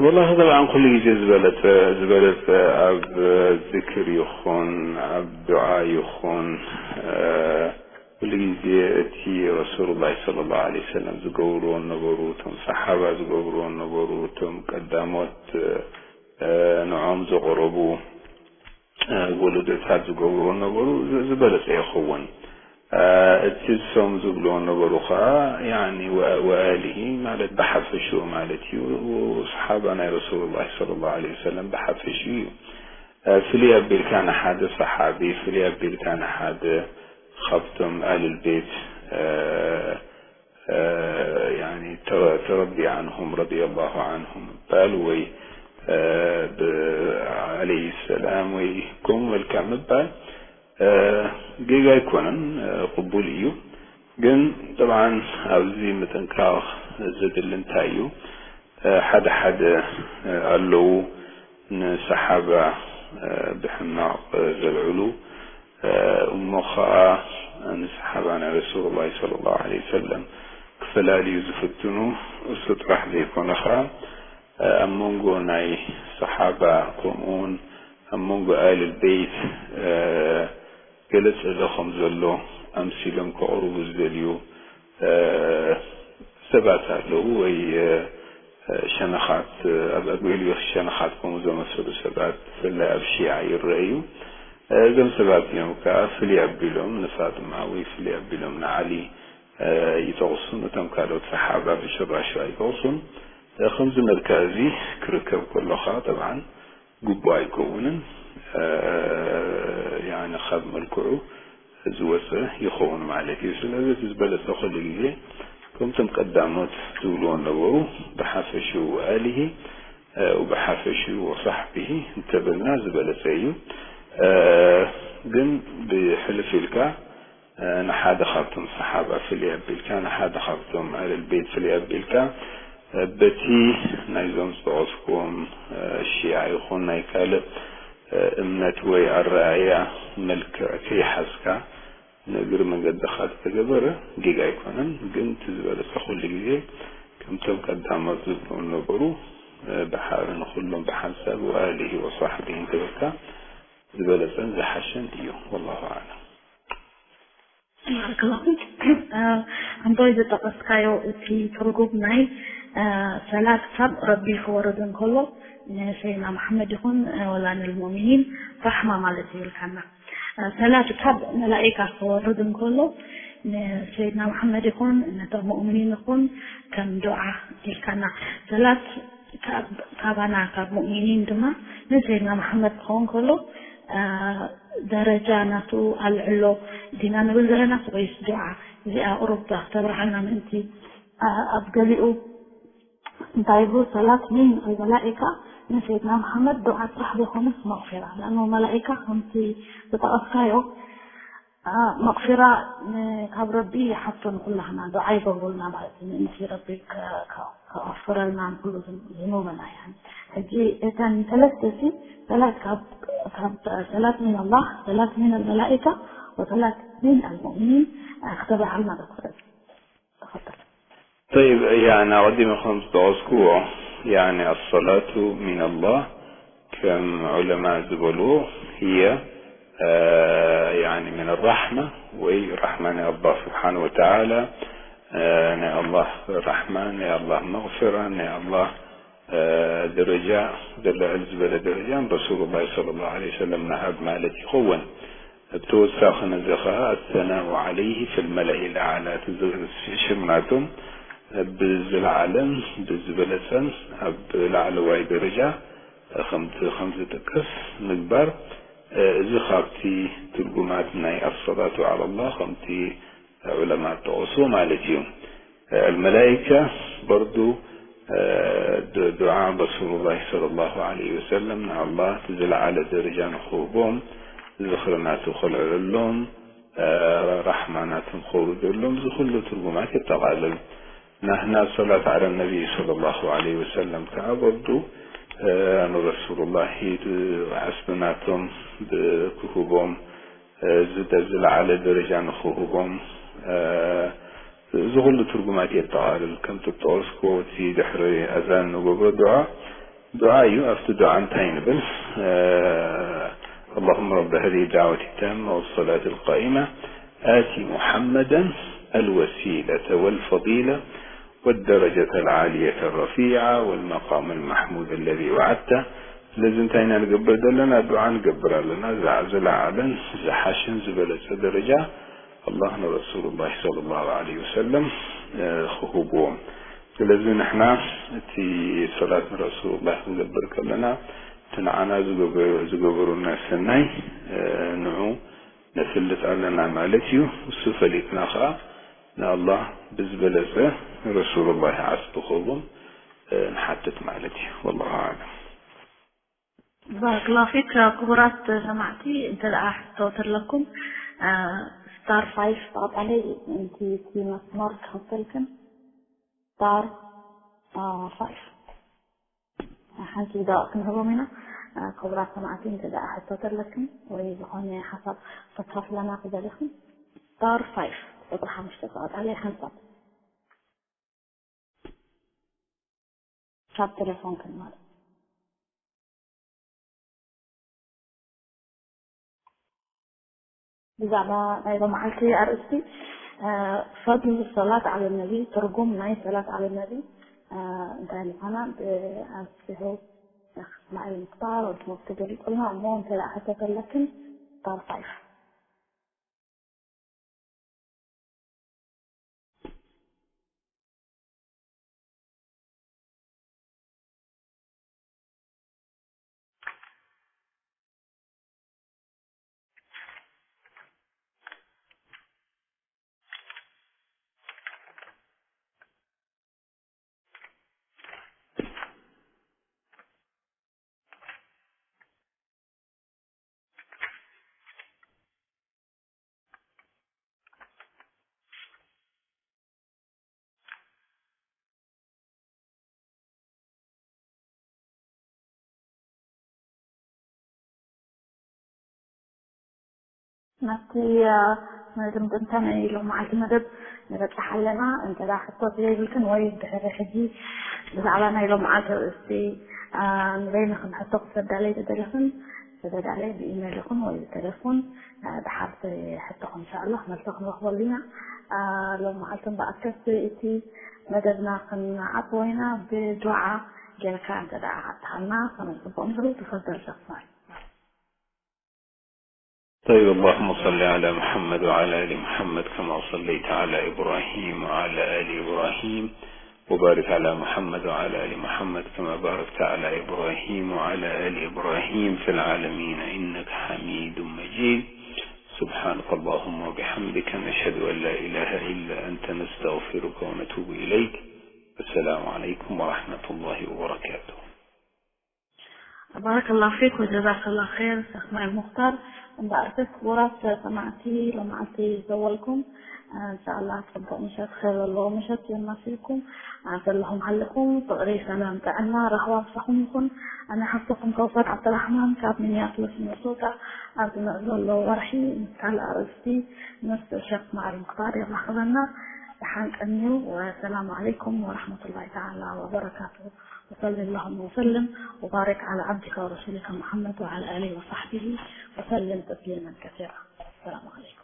ወላሂ ጠብዓን ኩሉ ግዜ ዝበለፀ ዝበለፀ ኣብ ዝክር ይኹን ኣብ ዱዓ ይኹን ኩሉ ግዜ እቲ ረሱሉላህ ሰለላሁ ዐለይሂ ወሰለም ዝገብርዎ ነበሩ፣ እቶም ሰሓባ ዝገብርዎ ነበሩ፣ እቶም ቀዳሞት ንዖም ዝቐረቡ ወለዶታት ዝገብርዎ ነበሩ ዝበለፀ ይኸውን። እቲ እሶም ዝብልዎ ነበሩ ከዓ ያኒ ወአሊሂ ማለት ብሓፈሽኡ ማለት እዩ። ሰሓባ ናይ ረሱሉላህ ሰለላሁ ዐለይሂ ወሰለም ብሓፈሽኡ እዩ። ፍልይ ኣቢልካ ንሓደ ሰሓቢ፣ ፍልይ ኣቢልካ ንሓደ ካብቶም ኣህልል ቤት ያኒ ተረዲ ዐንሁም ረዲየላሁ ዐንሁም ምባል ወይ ብዐለይሂ ሰላም ወይ ከምኡ መልካ ምባል ጌጋ ኣይኮነን፣ ቅቡል እዩ። ግን ጠብዓን ኣብዚ ምጥንቃቕ ዘድሊ እንታይ እዩ፣ ሓደ ሓደ ኣለዉ ንሰሓባ ብሕማቕ ዘልዕሉ እሞ ኸዓ ንሰሓባ ናይ ረሱሉላሂ ሰለላሁ ዐለይሂ ወሰለም ክፈላልዩ ዝፍትኑ እሱ ጥራሕ ዘይኮነ ኸዓ ኣብ መንጎ ናይ ሰሓባ ከምኡውን ኣብ መንጎ ኣህልል ቤት ገለ ጸሎ ከም ዘሎ ኣምሲሎም ከቕርቡ ዝደልዩ ሰባት ኣለዉ ወይ ሸነኻት ኣብ ኣግቢሉ ሸነኻት ከምኡ ዘመሰሉ ሰባት ብፍላይ ኣብ ሺዓ ይረአዩ። እዞም ሰባት እዮም ከዓ ፍልይ ኣቢሎም ንፋጥማ ወይ ፍልይ ኣቢሎም ንዓሊ ይጠቕሱን እቶም ካልኦት ሰሓባ ብጭራሹ ኣይጠቕሱን። ከምዚ መልክዕ እዚ ክርከብ ከሎ ከዓ ጠብዓን ግቡእ ኣይከውንን፣ ያኒ ካብ መልክዑ ዝወፀ ይኸውን ማለት እዩ። ስለዚ እቲ ዝበለፀ ኩሉ ግዜ ከምቶም ቀዳሞት ዝብልዎ ነበሩ ብሓፈሽኡ ወኣሊሂ ወብሓፈሽኡ ወሳሕቢሂ እንተበልና ዝበለፀ እዩ። ግን ብሕልፍ ኢልካ ንሓደ ካብቶም ሰሓባ ፍልይ ኣቢልካ ንሓደ ካብቶም ኣህልል ቤት ፍልይ ኣቢልካ በቲ ናይዞም ዝጠቐስኩዎም ሺዓ ይኹን ናይ ካልእ እምነት ወይ ኣረኣእያ መልክዕ ከይሓዝካ ንእግሪ መንገድኻ ዝተገበረ ጌጋ ኣይኮነን። ግን እቲ ዝበለፀ ኩሉ ግዜ ከምቶም ቀዳሞት ዝብሉ ነበሩ ብሓ ንኩሎም ብሓንሳብ ወኣሊሂ ወሳሕቢሂ እንተበልካ ዝበለፀን ዝሓሸን እዩ። ወላሁ ኣዕለም። ባረከላሁ ፊክ። ኣንቶይ ዝጠቐስካዮ እቲ ትርጉም ናይ ሰላት ካብ ረቢ ክወርድ እንከሎ ንሰይድና መሓመድ ይኹን ወላ ንልሙእሚኒን ራሕማ ማለት እዩ ኢልካና። ሰላት ካብ መላኢካ ክወርድ እንከሎ ንሰይድና መሓመድ ይኹን ነቶም ሙእሚኒን ይኹን ከም ዱዓ ኢልካና። ሰላት ካብ ካባና ካብ ሙእሚኒን ድማ ንሰይድና መሓመድ ክኸውን ከሎ ደረጃ ናቱ ኣልዕሎ ዲና ንብል ዘለና ወይስ ዱዓ? እዚኣ ቁሩብ ተብርሃልና ምእንቲ ኣብ ገሊኡ እንታይ ይብሉ ሰላት ሚን ኣልመላኢካ ንሰይድና መሓመድ ዱዓ ጥራሕ ዘይኮነስ መቕፊራ ለኣኑ መላኢካ ከምቲ ዝጠቐስካዮ መቕፊራ ካብ ረቢ ይሓቶ ንኩላህና ዱዓ ይገብሩልና ማለት እዩ ምእንቲ ረቢ ከቐፍረልና ንኩሉ ዝኑብና ሕጂ እተን ሰለስተ ሲ ሰላት ካብ ሰላት ሚን ኣላህ ሰላት ሚን ኣልመላኢካ ወሰላት ሚን ኣልሙእሚኒን ክተብርሃልና ዶ ትኽእል طيب يعني ኣቐዲመ ከም ዝጠቐስኩዎ يعني الصلاة من الله ከም ዑለማ ዝበልዎ هي يعني من الرحمة ወይ ራሕማ ናይ ኣላህ ስብሓን ወተዓላ ናይ ኣላህ ራሕማ ናይ ኣላህ መቕፍራ ናይ ኣላህ ደረጃ፣ ብልዕል ዝበለ ደረጃ ንረሱሉላህ ሰለላሁ ዐለይሂ ወሰለም ምሃብ ማለት ይኸውን። ብተወሳኺ ነዚ ኸዓ ኣሰናኡ ዐለይሂ ፊል መለኢል ኣዕላ፣ እቲ ዝ-፣ ሽም ናቶም ብዝለዓለን ብዝበለጸን ኣብ ላዕለዋይ ደረጃ ከምቲ፣ ከም ዝጥቀስ ምግባር፣ እዚ ካብቲ ትርጉማት ናይ ኣሰላቱ ዐለላህ ከምቲ ዑለማ ጠቐሱ ማለት እዩ። ኣልመላይካ በርዱ ድ-፣ ዱዓ ረሱሉላህ ሰለላሁ ዐለይሂ ወሰለም ንኣላህ እቲ ዝለዓለ ደረጃ ንኽህቦም፣ ዝኽሪ ናቱ ከልዕለሎም፣ ራሕማ ናቱ ንኸውርደሎም፣ እዚ ኩሉ ትርጉማት የጠቓልል። ናህና ሰላት ዐለ ነቢይ ሰለላሁ ዐለይሂ ወሰለም ከዓ በርዱ ንረሱሉላህ ዓስቢ ናቶም ክህቦም፣ እዚ ደ-፣ ዝለዓለ ደረጃ ንኽህቦም፣ እዚ ኩሉ ትርጉማት የጠቓልል። ከም ዝጠቐስኩ፣ እቲ ድሕሪ ኣዛን ንገብሮ ዱዓ፣ ዱዓ እዩ። ኣብቲ ዱዓ እንታይ ንብል? اللهم رب هذه الدعوة التامة والصلاة القائمة آت محمدا الوسيلة والفضيلة والدرجة العالية الرفيعة والمقام المحمود الذي وعدته. ስለዚ እንታይ ኢና ንገብር ዘለና? ዱዓ ንገብር ኣለና። ዝዓ-፣ ዝለዓለን ዝሓሸን ዝበለጸ ደረጃ ኣላህ ንረሱሉላህ ሰለላሁ ዐለይሂ ወሰለም፣ እ፣ ክህብዎም። ስለዚ ንሕና እቲ ሰላት ንረሱሉላህ ክንገብር ከለና፣ እቲ ንዓና ዝገበ-፣ ዝገበሩና ሰናይ፣ እ፣ ንዑ ነፍልጥ ኣለና ማለት እዩ። እሱ ፈሊጥና ኸዓ ንኣላህ ብዝበለጸ ንረሱሉላህ ዓስቢ ክህቦም፣ እ፣ ንሓትት ማለት እዩ። ወላሁ ኣዕለም። ባረከላሁ ፊክ። ክቡራት ሰማዕቲ፣ እንተ ደኣ ሕቶ ተለኩም፣ እ፣ ስታር ፋይፍ ተቐጣለይ፣ እንቲ እቲ መስመር ክኸፍተልክን፣ ስታር፣ እ፣ ፋይፍ። ሓንቲ ደቂቕ ክንህቦም ኢና። እ፣ ክቡራት ሰማዕቲ፣ እንተ ደኣ ሕቶ ተለክን ወይ ዝኾነ ሓሳብ ከተካፍለና ክደሊኽን፣ ስታር ፋይፍ፣ ቁጽሪ ሓሙሽተ ተቐጣለይ ሓንሳብ። ካብ ቴሌፎንክን ማለት። ብዛዕባ ናይ ሎመዓልቲ ኣርእስቲ፣ እ፣ ፈድሉ ሰላት ዓለ ነቢ፣ ትርጉም ናይ ሰላት ዓለ ነቢ፣ እ፣ እንታይ ምዃና ብኣስፊሑ እስማዒል ሙክታር ወዲ ሙፍቲ ገሊጹልና እሞ፣ እንተ ደኣ ሕቶ ከለክን ስታር ፋይፍ። ናብቲ፣ እ፣ መደምደምታ ናይ ሎመዓልቲ መደብ ንበጽሕ ኣለና። እንተ ደኣ ሕቶ ዘይብልክን ወይ ድሕሪ ሕጂ ብዛዕባ ናይ ሎመዓልቲ ኣርእስቲ፣ እ፣ ንበይንኽን ሕቶ ክትሰዳለይ ተደሊኽን፣ ተሰዳለይ ብኢሜይል ይኹን ወይ ብቴሌፎን፣ እ፣ ድሓር እቲ ሕቶኽን እንሻኣላህ መልሲ ክንረኽበሉ ኢና። እ፣ ሎመዓልቲ እምበኣርከስ እቲ መደብና ክንዓጽዎ ኢና። ብዱዓ ጌርካ እንተ ደኣ ዓጽኻልና ከመይ ጽቡቕ ነይሩ። ተፈደል ሸኽ እስማዒል። طيب، اللهم صل على محمد وعلى آل محمد كما صليت على إبراهيم وعلى آل إبراهيم، وبارك على محمد وعلى آل محمد كما باركت على إبراهيم وعلى آل إبراهيم في العالمين إنك حميد مجيد. سبحانك اللهم وبحمدك، نشهد أن لا إله إلا أنت، نستغفرك ونتوب إليك. السلام عليكم ورحمة الله وبركاته. ባረከላሁ ፊክ ወጀዛከላሁ ኸይር ሸኽ እስማዒል ሙኽታር። እምበኣርከስ ክቡራት ሰማዕቲ፣ ሎመዓልቲ ዘወልኩም፣ እንሻኣላህ፣ ጽቡቕ ምሸት፣ ኸይር ዘለዎ ምሸት የማስልኩም። ኣብ ዘለኹም ሃለኹም ፍቕሪ፣ ሰላም፣ ጥዕና፣ ራህዋ ምሳኹም ይኹን። ኣነ ሓፍትኹም ከውሰር ዓብደራሕማን ካብ ሚኒያፖሊስ ሚኒሶታ። ኣብዚ ንዕዘሎ ወርሒ ምስ ካልእ ኣርእስቲ ምስ ሸኽ እስማዒል ሙኽታር የራኽበና። ደሓን ቀንዩ። ወሰላሙ ዓለይኩም ወረሕመቱላሂ ተዓላ ወበረካቱ። وصل اللهم وسلم وبارك على عبدك ورسولك محمد وعلى آله وصحبه وسلم تسليما كثيرا. السلام عليكم.